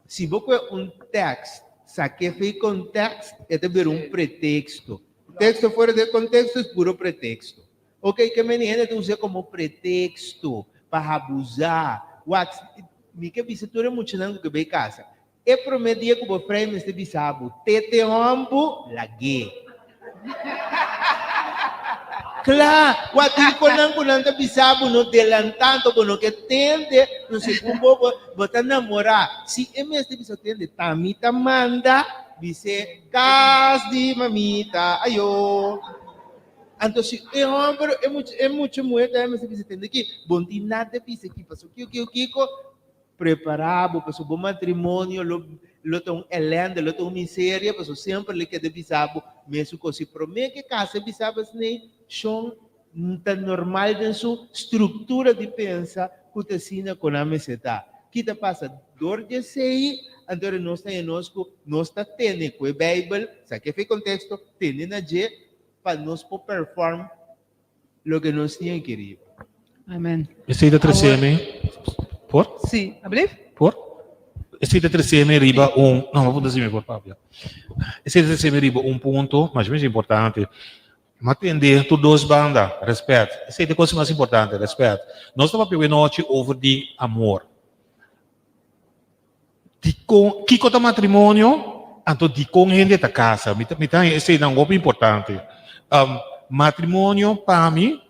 Si bo kohe un tèkst, sak'é fei kontèkst, e ta bira un preteksto. Teksto fuera de konteksto es puro preteksto. Ok, ke meni hende ta us'é komo preteksto pa abuzá. Wak, mi ke bisa tur e muchanan ku ke bai kasa, E promé dia ku bo frei mester bisa bo, Tete hòmbu, lag'é. Kla, wak tin konan ku nan ta bisa bo no delantá, anto bo no ke tende, no segun bo bo bo ta namorá. Si e mester bisa tende, ta mi ta manda, bis'é, Kas di mamita, ayó. Anto si e hòmber, e mucha e mucha muhé tambe mester bisa tende ki, bo no tin nada bisa aki, pasobra kiko kiko kiko. Prepará bo pasobra bo matrimonio lo lo ta un elende, lo ta un miseria, pasobra semper lo keda bisa bo mesun kos. Si promé ke kasa bisa bo asina, shon ta normal den su struktura di pensa ku ta asina ku nan mester ta. Ki ta pasa? Dor di esei, anto nos ta haña nos ku nos ta tene ku e Beibel, sa ke fe konteksto, tene na dje. pa nos por perform loke nos tin aki riba. Amen. Esei ta trese mi por? Sí, alblief? Por? Esei ta trese mi riba un, no, mi punto si mi por papia. Esei ta trese mi riba un punto mas mes importante. Mi tende tur dos banda, respet. Esei ta e cosa mas importante, respet. Nos ta papia nochi over di amor. Dikon, kiko ta matrimonio? Anto dikon hende ta kasa? Mi ta, mi ta haña eseinan hopi importante. Um, matrimonio pa mi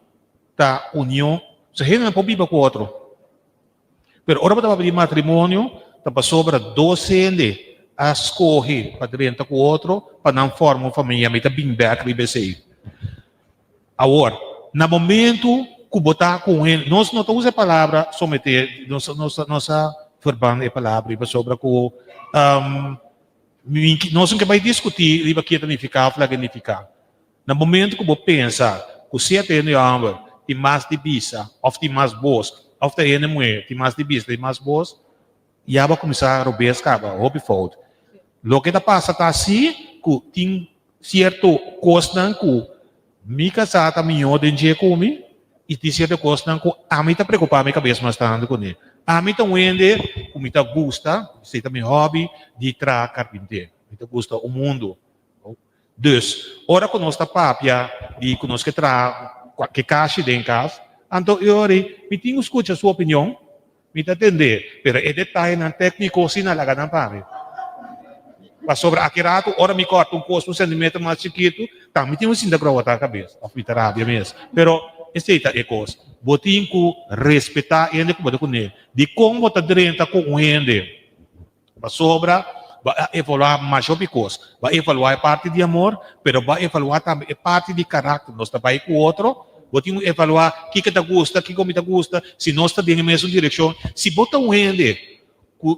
ta union, so hendenan por biba ku otro. Pero ora bo ta papia di matrimonio, ta pasobra dos hende a skohe pa drenta ku otro pa nan forma un famia. Mi ta bin bèk riba esei. Awor, na momento ku bo ta ku un hende, nos no ta usa e palabra someter, nos nos nos a verband e palabra riba sobra ku um, nos no ke bai diskutí riba ke ta nifiká òf laga nifiká. Na momento ku bo pensa ku sierto hende hòmber tin mas di bisa òf tin mas bos, òf ta hende muhé tin mas di bisa, tin mas bos, ya bo a kuminsá robes kaba, hopi fout. Loke ta pasa ta si ku tin Sierto kosnan ku mi kasá ta mihó den dje ku mi i tin sierto kosnan ku ami ta preokupá mi kabes mas tantu kuné. Ami ta un hende ku mi ta gusta, esei ta mi hòbi, di traha karpinté. Mi ta gusta un mundu. Dus, ora ku nos ta papia di ku nos ke traha kualke kashi den kas, anto e ora ei mi tin ku skucha su opinion Mi ta tende, pero e detayenan tékniko si na laga nan pa mi. Pasobra aki ratu ora mi kòrta un kos un sentimeter mas chikitu, ta mi tin un sinta growata kabes òf mi ta rabia mes. Pero esei ta e kos. Bo tin ku respetá hende ku bo ta kuné. Dikon bo ta drenta ku un hende? Pasobra bo a evaluá masha hopi kos. Bo a evaluá e parti di amor, pero bo a evaluá tambe e parti di karakter. Nos ta bai ku otro, bo tin ku evaluá kiko ta gusta, kiko mi ta gusta, si nos ta den e mesun direkshon. Si bo ta un hende ku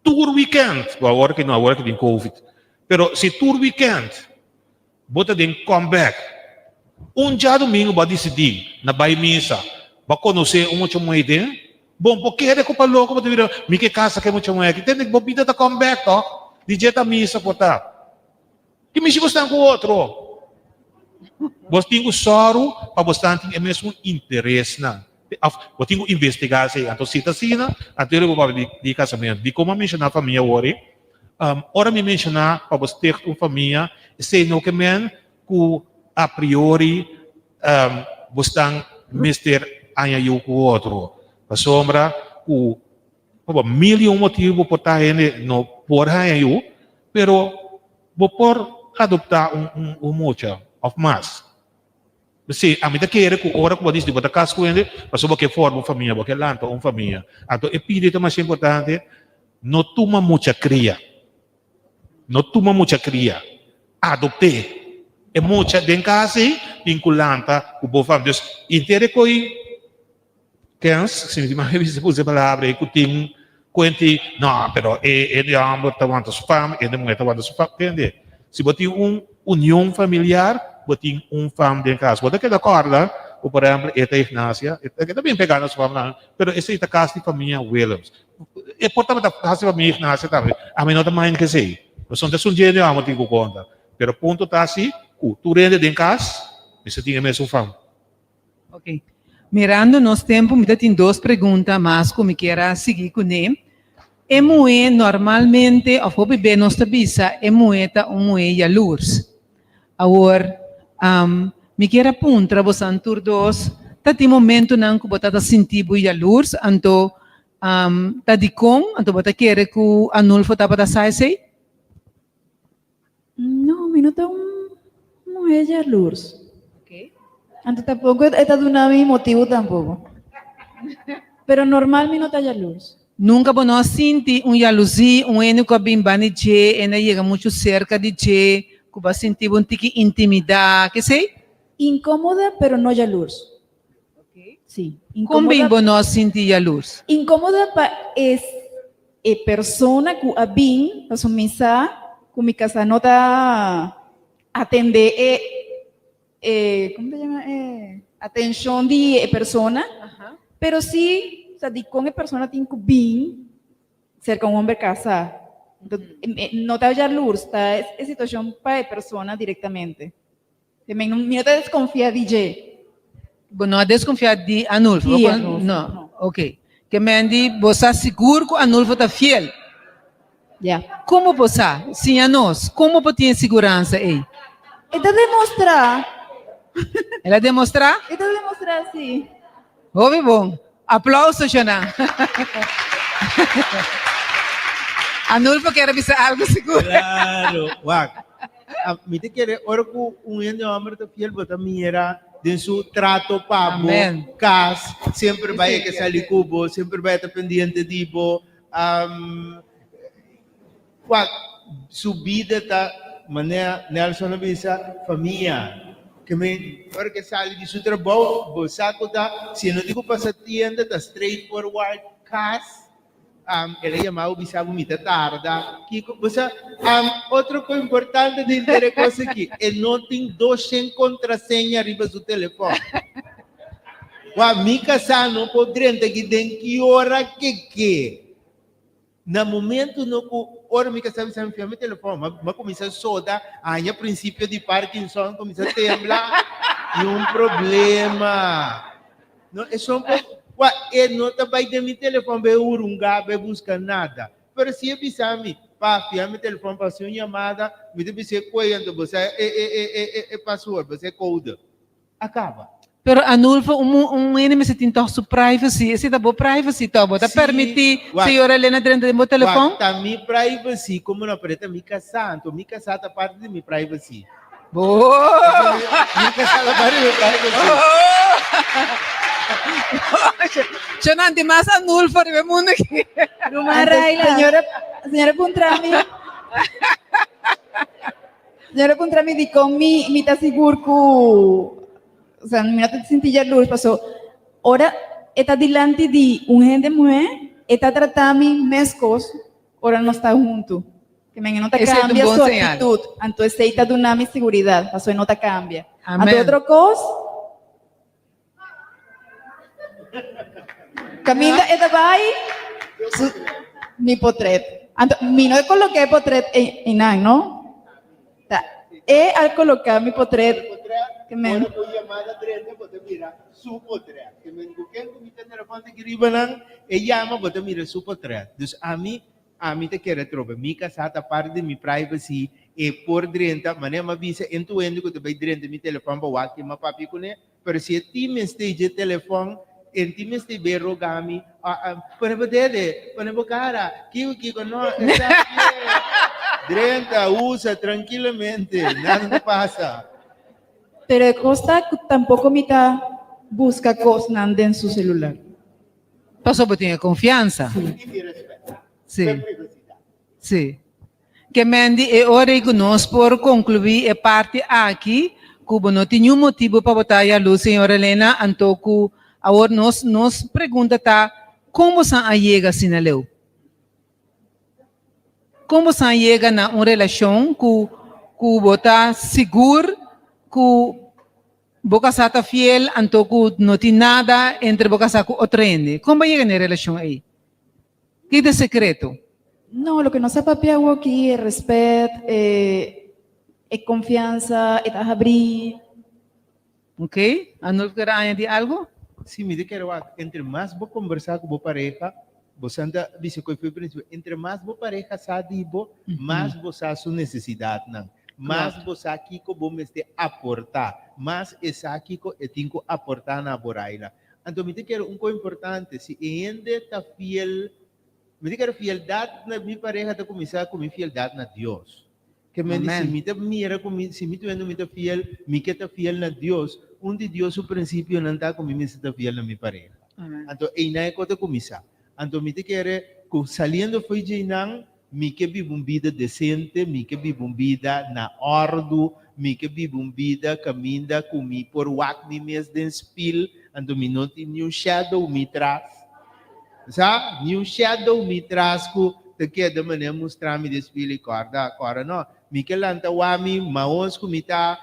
tur wikènt, bo awor ke no, awor ke tin covid, pero si tur wikènt Bo ta den come back. Un djadumingu bo a disidí na bai misa, bo a konosé un mucha muhé den, bo por kere ku pa loko bo ta bira, mi ke kasa ku e mucha muhé aki, tende bo bida ta come back tòg, di dje ta misa por ta. Ki mishi bo stan ku otro? Bo tin ku sòru pa bo stan tin e mesun interesnan. Òf bo tin ku investigá esei. Anto si ta asina, anto bo papia di kasamentu. Dikon bo a menshoná famia awor ei? Ora mi menshoná pa bo sticht un famia, esei no ke men ku a priori bo stan mester haña yu ku otro. Pasobra ku pa mil i un motibu bo por ta hende no por haña yu, pero bo por adoptá un mucha òf mas. Sí, ami ta kere ku ora ku bo disidi bo ta kas ku hende, pasobra bo ke forma un famia, bo ke lanta un famia. Anto e pidi ta masha importante, no tuma mucha kria. No tuma mucha kria. Adopt'é. E mucha den kas ei tin ku lanta ku bo famia. Dus, inter e koi kens, si mi tin mag bisa usa e palabra ei, ku tin kuenti, no, pero e hende hòmber ta wanta su fam, e hende muhé ta wanta su fam. Tende? Si bo tin un union familiar, bo tin un fam den kas. Bo ta keda kòrda ku, por ehèmpel, e ta Ignacia, e ta bin pegá na su famnan, pero esei ta kas di famia Willems. E por tabata kas di famia Ignacia tambe. Ami no ta mind ku esei. Pasobra ta esun dje hende hòmber tin ku konta. Pero punto ta si ku tur hende den kas mester tin e mesun fam. Ok. Mirando nos tempo, mi ta tin dos pregunta mas ku mi kier a sigui kuné. E muhé normalmente, òf hopi be nos ta bisa, e muhé ta un muhé yalurs. Awor, mi kier a puntra bosan tur dos, ta tin momentunan ku bo ta ta sinti bo yalurs, anto ta dikon? Anto bo ta kere ku Anulfo tabata sa esei? No, mi no ta un muher jaloers. Anto tampoco e ta duna mi motibu tampoco. Pero normal mi no ta jaloers. Nunca bo no a sinti un jaloezie, un hende cu a bin banda di dje, en a yega mucho cerca di dje, cu bo a sinti bo un tiki intimida, kesey? Incomoda, pero no jaloers. Sí, Kon bin bo no a sinti yalurs? Inkomoda pa es e persona ku a bin, pasobra mi sa ku mi kasá no ta atendé e e komo ta yama e atenshon di e persona, pero sí sa dikon e persona tin ku bin serka un homber kasá. No ta yalurs, ta e situashon pa e persona direktamente. Mi no ta deskonfiá di dje. Bo no a deskonfiá di Anulfo? Di Anulfo, No. no. Ok. Ke men di bo sa sigur ku Anulfo ta fiel? Ya. Komo bo sa? Siña nos. Komo bo tin e siguransa ei? E ta demostrá. El a demostrá? E ta demostrá, sí. Hopi bon. Aplauso, Shona. Anulfo kier a bisa algo sigur. Claro. Wak. Mi ta kere ora ku un hende homber ta fiel bo ta mira den su trato pa bo, kas, semper bai e ke sali ku bo, semper bai e ta pendiente di bo. Wak, su bida ta manera Nelson a bisa, famia. Ke men ora ke sali di su trabou, bo sa ku ta, si e no tin ku pasa tienda, ta straight forward kas. El a yama bo bisa bo mi ta tarda. Kiko? Bo sa, otro kos importante den henter e kos aki, e no tin doshen kontraseña riba su telefòn. Wak, mi kasá no por drenta aki den ki ora ke ke. Na momento no ku ora mi kasá bisa mi fia mi telefòn, mi a kuminsá soda, haña prinsipio di Parkinson, kuminsá tembla, i un problema. No, e son por, wak, e no ta bai den mi telefòn bai hurungá, bai buska nada. Pero si e bisa mi, pa, fia mi telefòn pa hasi un yamada, mi ta bis'é koe, anto bo sa e e e e e password, bo sa e code. a kaba. Pero Anulfo, un un hende mester tin tòg su privacy. Esei ta bo privacy tòg. Bo ta Sí, permití wak, señora Elena drenta den bo telefòn? wak, ta mi privacy komo no, pero e ta mi kasá, anto mi kasá ta parti di mi privacy. Bo! Mi kasá ta parti di mi privacy. Shonan, tin mas Anulfo riba e mundu aki. Ruman Raila. Señora, señora puntra mi. Señora puntra mi dikon mi mi ta sigur ku osea mi no ta sinti yalurs paso ora e ta dilanti di un hende muhé e ta trata mi meskos ora nos ta huntu. Ke men e no ta Esei ta un kambia bon su señal. aktitut anto esei ta duna mi siguridat paso e no ta kambia. Anto Amen. otro kos Caminda e ta bai su mi potret. Anto mi no e coloca e potret einan, no? Ta e al coloca mi potret ke men. Ora ku yamada drenta bo ta mira su potret. Ke men ku ken ku mi ta telefon ta kiriba nan e yama bo ta mira su potret. Dus ami Ami ta kere trobe mi kasá ta parti di mi privacy, e por drenta, manera mi a bisa en tu hende ku ta bai drenta mi telefòn pa wak kima papia kuné, pero si e tin mester dje telefòn, en tin mester bai roga mi, pone bo dede, pone bo kara, kiko kiko, no, esta bien, drenta, usa trankilamente, nada ta pasa. Pero e kos ta ku tampoko mi ta buska kosnan den su celular. Pasobra bo tin e konfiansa. Sí. Sí. Ke men di e ora ei ku nos por konkluí e parti aki ku bo no tin niun motibu pa bo ta yalú, señora Elena, anto ku awor nos nos pregunta ta kon bo san a yega asina leu? Kon bo san yega na un relashon ku ku bo ta sigur ku Bo kasá ta fiel anto ku no tin nada entre bo kasá ku otro hende. Kon bo a yega na e relashon ei? Ki ta e sekreto? No, loke nos a papia awoki, e respet, e e konfiansa, e ta habrí. Ok. Anulf kier a añadí algu? Sí, mi ta kere wak, entre mas bo kombersá ku bo pareha, bo san ta bisa ku e foi prinsipio, entre mas bo pareha sa di bo, mas bo sa su nesesidatnan. Mas bo sa kiko bo mester aportá, mas e sa kiko e tin ku aportá na bo raila. Anto mi ta kere un kos importante, si e hende ta fiel, mi ta kere fieldat na mi pareha ta kuminsá ku mi fieldat na Dios. Ke men di si mi ta mira ku mi, si mi ta wendo mi ta fiel, mi ke ta fiel na Dios, un di Dios su prinsipionan ta ku mi mester ta fiel na mi pareha. Anto einan e kos ta kuminsá. Anto mi ta kere ku saliendo fo'i djeinan, Mi ke biba un bida desente, mi ke biba un bida na òrdu, mi ke biba un bida kaminda ku mi por wak mi mes den spil, anto mi no tin niun shadow mi tras. Sa? Niun shadow mi tras ku ta keda manera mustra mi den spil i kòrda, kòrda no. Mi ke lanta wak mi maos ku mi ta,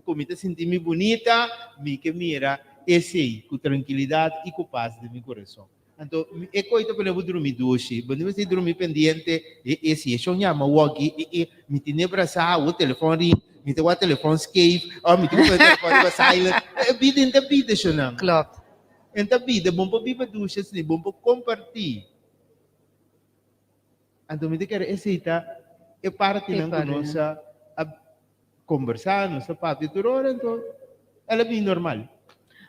ku mi ta sinti mi bunita, mi ke mira esei ku trankilidat i ku pas den mi kurason. Anto e koe ta pone bo drumi dushi, bo no mester drumi pendiente, e e si e shon yama woki, e e mi tene brasa, wo telefon ring, Mi ta wak telefòn skeef, òf mi tin ku pone telefòn riba silent. E bida en ta bida, shonnan. Klopt. En ta bida, bon por biba dushi asina, bon por kompartí. Anto mi ta kere esei ta e partinan ku nos a a kombersá, nos a papia tur ora, anto el a bini normal.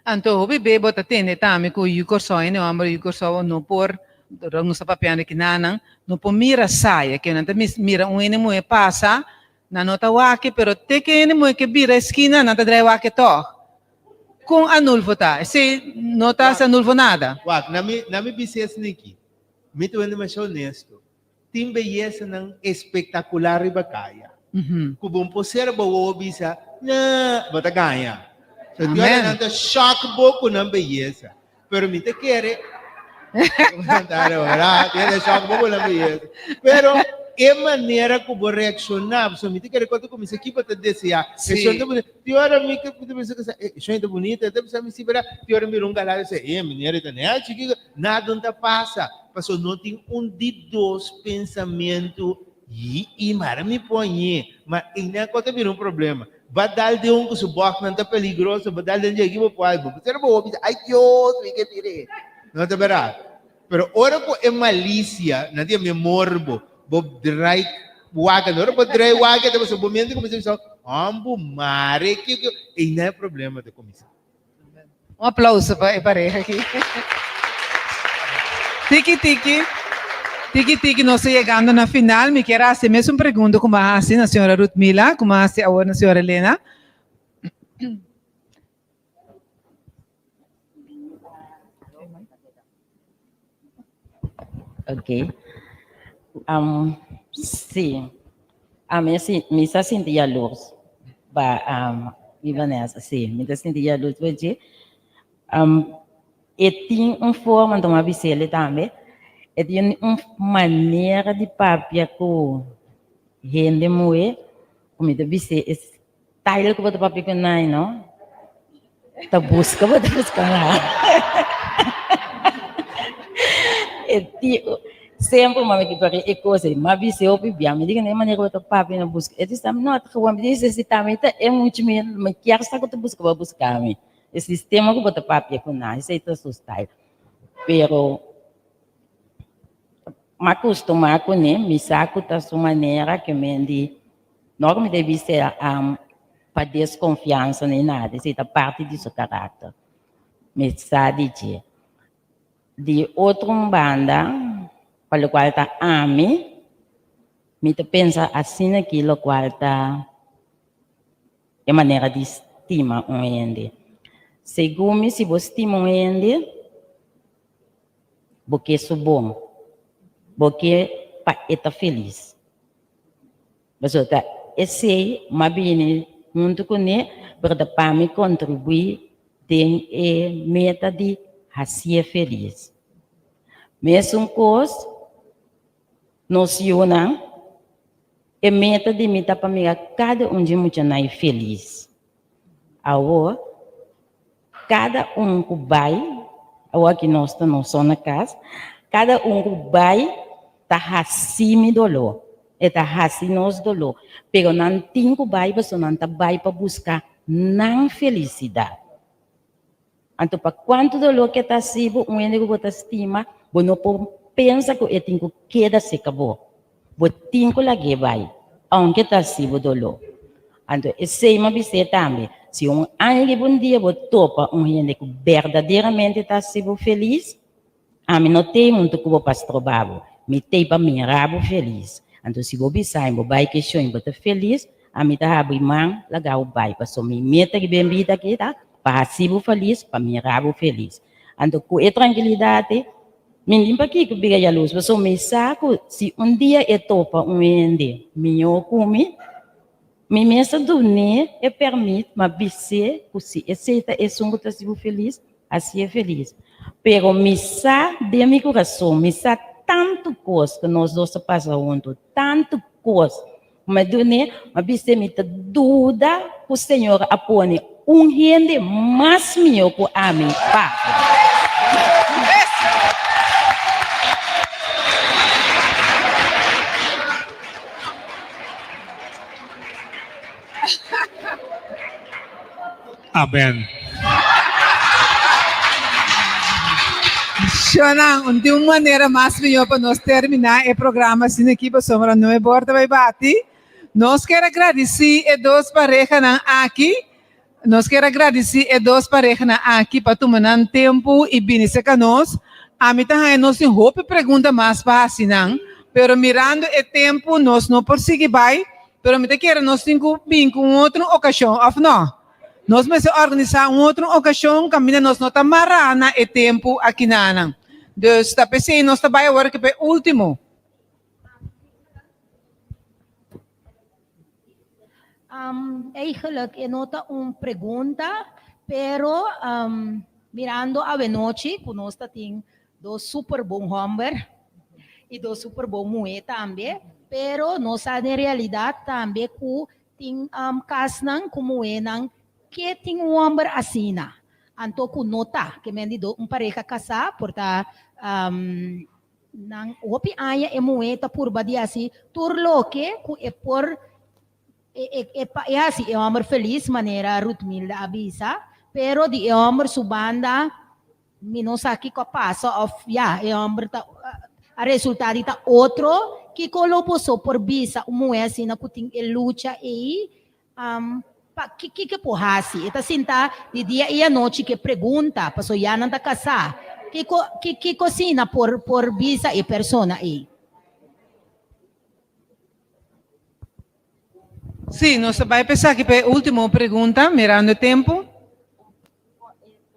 Anto hopi be bo ta tende tambe ku yu Kòrsou hende hòmber yu Kòrsou no por, ora nos ta papiando aki nanan, no por mira saya, ke nan ta mira un hende muhé pasa, nan no ta wak pero te ke hende muhé ke bira eskina nan ta drai wak tòg. Kon Anulfo ta? Esei no ta hasi Anulfo nada. Wak, na mi na mi bisa esaki, Mi ta wende masha honesto. Tin beyesanan espektakular riba kaya. Ku bo por sera bo wowo bisa, Nah, bo ta gaña. So tin ora nan ta shock bo ku nan beyesa. Pero mi ta kere, tin ta shock bo ku nan beyesa. Pero e manera ku bo reakshoná, so mi ta kere ku ta kuminsá ki bo ta deseá. E shon ta bunita. Tin ora mi ta pensa ku e shon ta bunita, e ta bisa mi si, pero tin ora mi mira un galán i bisa, e meneer e ta nèchi, kiko? Nada no ta pasa, pasobra no tin un di dos pensamentu yi i mara mi pon yi. Ma einan kos ta bira un problema. Ba dal den un ku su bòknan ta peligroso, ba dal den dje ki bo por haci, bo por sera bo hopi bisa, ay Dios, mi ke tire. No ta berdad. Pero ora ku e malisia, nan tin e morbo, bo drai waka, ora bo drai waka ta pasobra bo mente kuminsa bisa, hombo mare, kiko, einan e problema ta kuminsa. Un aplauso pa e pareha aki. Tiki tiki, tiki tiki nos ta yegando na final. Mi kier hasi e mesun pregunta ku mi a hasi na señora Ruthmila, ku mi a hasi awor na señora Elena. Ok. Um, sí. Ami si, mi sa sinti jaloers pa um, mi Vanessa, sí. Mi ta sinti jaloers pa dje. Um, e tin un forma, anto mi a bis'el tambe, e tin un manera di papia ku hende muhé, ku mi ta bis'é e style ku bo ta papia ku nan, no? Ta buska bo ta buska na. E ti semper mami ki pari e cosa ei. M'a bisa hopi bia, mi di ku e manera ku bo ta papia na buska. E di sa mi no, ta gewoon mi di si ta mi ta e muchu mi mi kier sa ku ta buska bo a buska mi. E sistema ku bo ta papia ku nan esei ta su style. Pero m'a kustumá kuné, mi sa ku ta su manera ke men di No ku mi debi ser pa deskonfiansa ni nada, esei ta parti di su karakter. Mi sa di dje. Di otro un banda, pa lokual ta ami, mi ta pensa asina ki lokual ta e manera di stima un hende. Segun mi, si bo stima un hende, bo ke su bon, bo ke pa e ta felis. Pasobra ta esei m'a bini huntu kuné, pero ta pa mi kontribuí den e meta di hasié felis. Mesun kos nos yunan, e meta di mi ta pa mira kada un dje muchanan ei felis. Awor, kada un ku bai, awor aki nos ta nos so na kas, kada un ku bai ta hasi mi doló, e ta hasi nos doló, pero nan tin ku bai pasobra nan ta bai pa buska nan felisidat. Anto pa kuantu doló ke ta hasi bo, un hende ku bo ta stima, bo no por pensa ku e tin ku keda seka bo. Bo tin ku lag'é bai, ounke ta hasi bo doló. Anto esei mi a bis'é tambe, si un aña riba un dia bo topa un hende ku berdaderamente ta hasi bo felis, ami no t'ei huntu ku bo pa stroba bo, mi t'ei pa mira bo felis. Anto si bo bisa i bo bai ku e shon i bo ta felis, ami ta habri man laga bo bai, pasobra mi meta riba e bida aki ta pa hasi bo felis, pa mira bo felis. Anto ku e trankilidat ei, Mi tin pakiko bira yalus, pasobra mi sa ku si un dia e topa un hende mihó ku mi, mi mes ta dun'é e pèrmit, ma bis'é ku si esei ta esun ku ta hasi bo felis, hasié felis. Pero mi sa den mi kurason, mi sa tantu kos ku nos dos ta pasa huntu, tantu kos ku mi a dun'é, ma bis'é mi ta duda ku Señor a pone un hende mas mihó ku ami pa bo. Amen. Shonnan, un tin un manera mas mihó pa nos terminá e programa asina aki pasobra no e bor ta bai bati. Nos kier a gradisí e dos parehanan aki. Nos kier a gradisí e dos parehanan aki pa tuma nan tempu i bini serka nos. Ami ta haña nos tin hopi pregunta mas pa hasi nan, pero mirando e tempu nos no por sigui bai, pero mi ta kere nos tin ku bin ku un otro okashon, òf no? Nos mester organisá un otro okashon kaminda nos no ta mará na e tempu akinanan. Dus ta p'esei nos ta bai awor ke pa e último. Um, eigenlijk e no ta un pregunta, pero um, mirando awenochi, ku nos ta tin dos super bon hòmber i dos super bon muhé tambe, pero nos sa den realidat tambe ku tin um, kasnan ku muhénan ke tin un hòmber asina. Anto ku no ta, ke men di do un pareha kasá por ta um, Nan hopi aña e muhé ta purba di hasi tur loke ku e por e hasi e hòmber felis, manera Ruthmilda a bisa, pero di e hòmber su banda mi no sa kiko a pasa òf ya e hòmber ta a resultá di ta otro. Kiko lo boso por bisa un muhé asina ku tin e lucha ei? Pa kiko e por hasi? E ta sinta di dia i anochi ku e pregunta, pasobra ya nan ta kasá. Kiko kiko asina por por bisa e persona ei? Sí, nos ta bai pa esaki pa e último pregunta, mirando e tempu.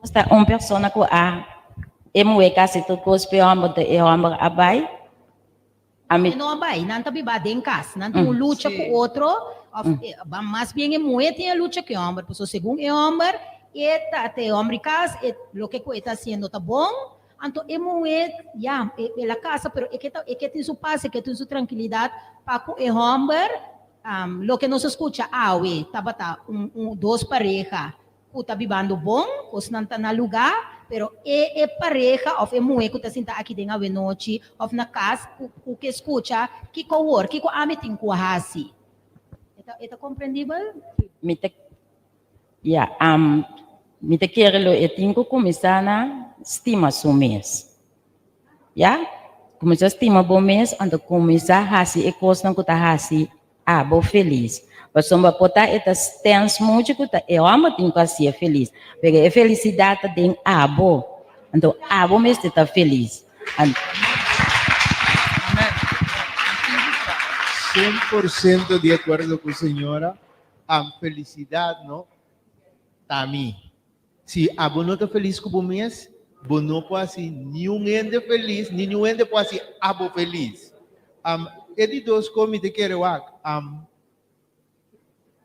Nos ta un persona ku a e muhé kasi tur kos pa e hòmber, ta e hòmber a bai. Ami. No a bai, nan ta biba den kas, nan tin un lucha ku otro, òf mas bien e muhé tin e lucha ku e hòmber, pasobra segun e hòmber e ta ta e hòmber di kas, e loke ku e ta hasiendo ta bon, anto e muhé ya el a kasa pero e ke ta e ke tin su pas, e ke tin su trankilidat pa ku e hòmber, loke nos a skucha awe tabata un un dos pareha ku ta bibando bon, kosnan ta na lugá, pero e e pareha òf e muhé ku ta sinta aki den awenochi òf na kas ku ku ke skucha kiko awor, kiko ami tin ku hasi? E ta e ta komprendibel? Mi ta ya, mi ta kere lo e tin ku kuminsá na stima su mes. Ya, kuminsá stima bo mes anto kuminsá hasi e kosnan ku ta hasi abo felis. Pasobra por ta e ta stens muchu ku ta e hòmber tin ku hasié felis, pero e felisidat ta den abo. Anto abo mester ta felis. 100% di akuerdo ku señora. Am felisidat no ta mi. Si abo no ta felis ku bo mes, bo no por hasi niun hende felis, ni niun hende por hasi abo felis. Am, e di dos kos mi ta kere wak, am,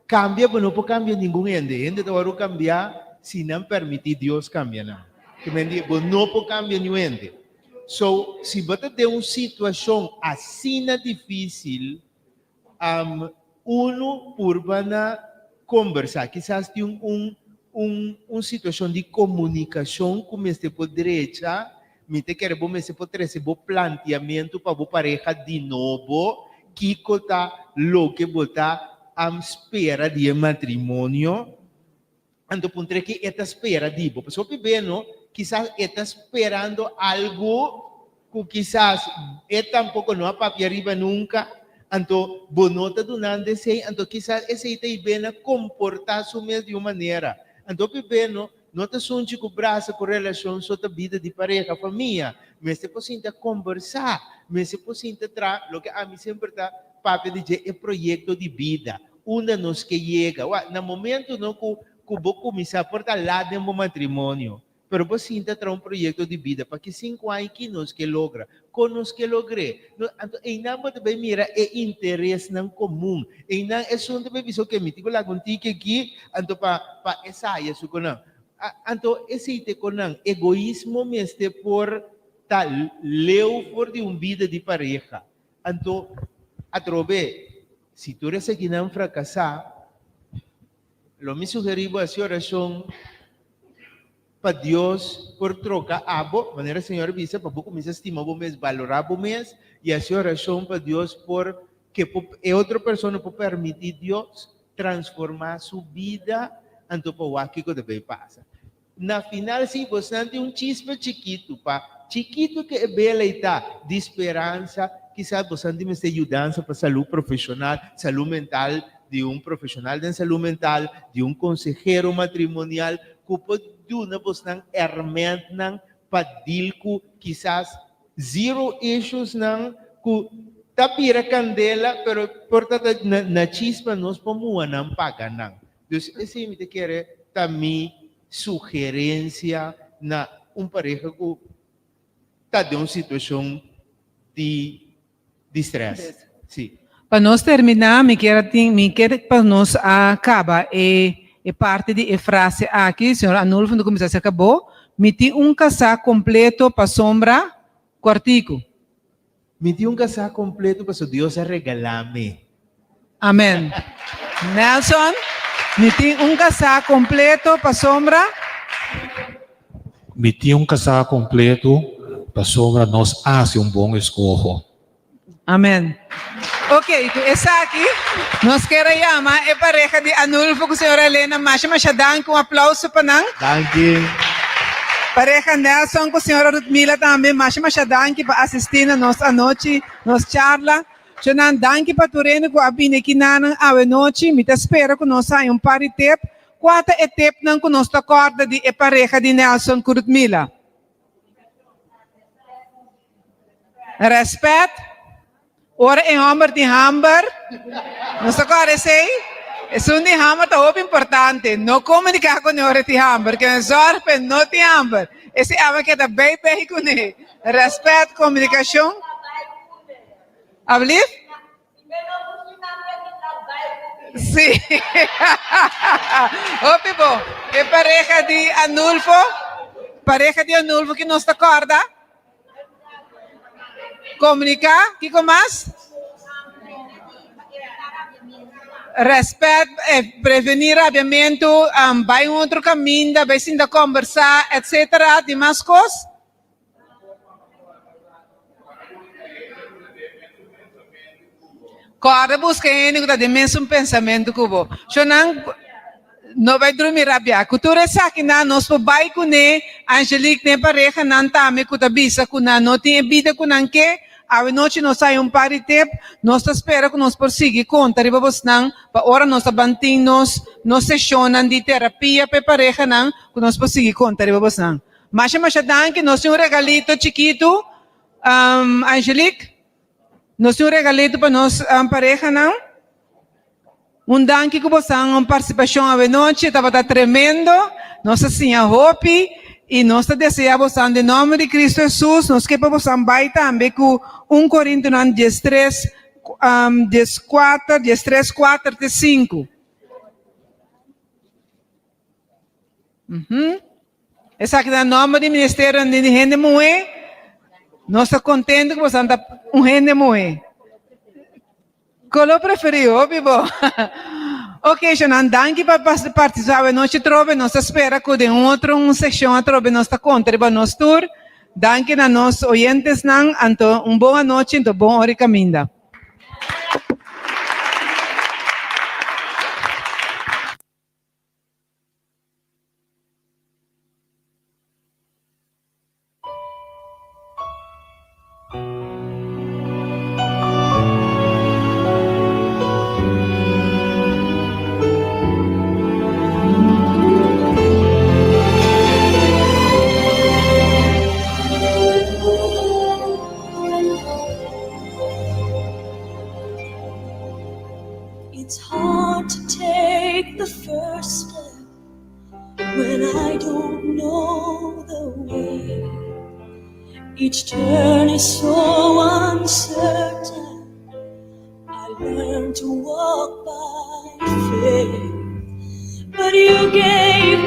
kambia bo no por kambia ningun hende. Hende ta wòrdu kambiá si nan permití Dios kambia nan. Ke men di, bo no por kambia niun hende. So, si bo ta den un situashon asina difísil, Am, unu purba na kombersá. Kisas tin un un un situashon di komunikashon ku mester por drecha. Mi ta kere bo mester por trese bo planteamentu pa bo pareha di nobo. Kiko ta loke bo ta am spera di e matrimonio? Anto puntra ki e ta spera di bo. Pasobra hopi be no, kisas e ta sperando algu ku kisas e tampoko no a papia riba nunka, anto bo no ta dunando esei, anto kisas esei ta hib'é na komportá su mes di un manera. Anto hopi be no, no ta sunchi ku brasa ku relashon so ta bida di pareha, famia. Mester por sinta kombersá, mester por sinta traha loke ami semper ta papia di dje, e proyekto di bida. Unda nos ke yega? Wak, na momento no ku ku bo kuminsá por ta lat den bo matrimonio, pero bo sinta traha un proyekto di bida pa ki sinku aña ki nos ke logra, kon nos ke logr'é. No, anto einan bo ta bai mira e interesnan komun. Einan esun ta bai bisa, oke, mi tin ku laga un tiki aki, anto pa pa e saya su ku nan. Anto esei te kon nan. Egoismo mester por ta leu for di un bida di pareha. Anto atrobe, si tur esakinan frakasá, lo mi sugerí bo hasi orashon pa Dios por troka abo, manera Señor a bisa, pa bo kuminsá stima bo mes, balorá bo mes, i hasi orashon pa Dios por ke por e otro persona por permití Dios transformá su bida. anto pa wak kiko ta bay pasa. Na final si bosnan tin un chispa chikitu pa chikitu ke e bela i ta di speransa, kisas bosnan tin mester yudansa pa salú profeshonal, salú mental di un profeshonal den salú mental, di un konsehero matrimonial ku por duna bosnan èrmèntnan pa deal ku kisas zero issuesnan ku ta bira kandela pero por ta na chispa nos por muha nan paga nan. Dus esei mi ta kere ta mi sugerencia na un pareha cu ta den un situacion di di stress. Si. Pa nos termina mi kier a tin mi kier pa nos a caba e e parti di e frase aki, señor Anulfo mi ta cuminsa acerca bo, mi tin un casá completo pasobra cuartico. Mi tin un kasá kompleto pasobra Dios a regalá mi. Amen. Nelson, mi tin un kasá kompleto pasobra. Mi tin un kasá kompleto pasobra nos hasi un bon eskoho. Amen. Ok, ku esaki nos kier a yama e pareha di Anulfo ku señora Elena masha masha danki, un aplauso pa nan. Danki. Pareha Nelson ku señora Rutmila tambe masha masha danki pa asisti na nos anochi, nos charla. Djonan danki pa tur hende ku a bini aki nanan awe nochi. Mi ta spera ku nos haña un par di tep. Kua ta e tepnan ku nos ta kòrda di e pareha di Nelson ku Rutmila? Rèspèt. Ora e hòmber tin hamber, nos ta kòrda esei? Esun di hamber ta hopi importante. No komuniká kuné ora e tin hamber, ke zòrg pa e no tin hamber. Esei aba keda bei bei kuné. Rèspèt, komunikashon. Ablief? Sí. Hopi bon. E pareha di Anulfo, pareha di Anulfo ki nos ta kòrda? Komuniká, kiko mas? Rèspèt, prevení rabiamentu, bai un otro kaminda, bai sinta kòmbersá, etsetera. Tin mas kos? Kòrda buska hende ku ta den mesun pensamentu ku bo. Shonnan no bai drumi rabiá. Ku tur esakinan nos por bai kuné, Angelique den e parehanan tambe ku ta bisa ku nan no tin e bida ku nan ke. Awe nochi nos haña un par di tep. Nos ta spera ku nos por sigui konta riba bosnan pa ora nos ta ban tin nos nos seshonnan di terapia pa e parehanan ku nos por sigui konta riba bosnan. Masha masha danki. Nos tin un regalito chikitu, Angelique. Nos tin un regalito pa nos parehanan. Un danki ku bosan un partisipashon awenochi tabata tremendo. Nos a siña hopi i nos ta deseá bosan den nòmber di Kristu Hesus. Nos ke pa bosan bai tambe ku un Korintonan diestres, dieskuater, diestres, kuater te sinku. Esaki ta nòmber di ministerio di hende muhé. Nos ta kontentu ku boso ta un hende muhé. Koló preferí, hopi bo. Ok, Shanan, danki pa partisipá awe nochi atrobe. Nos ta spera ku den un otro un sekshon atrobe nos ta konta riba nos tur. Danki na nos oyentesnan. Anto un bon anochi, anto bon ora i kaminda. It's hard to take the first step when I don't know the way. Each turn is so uncertain. I learn to walk by faith. But you gave.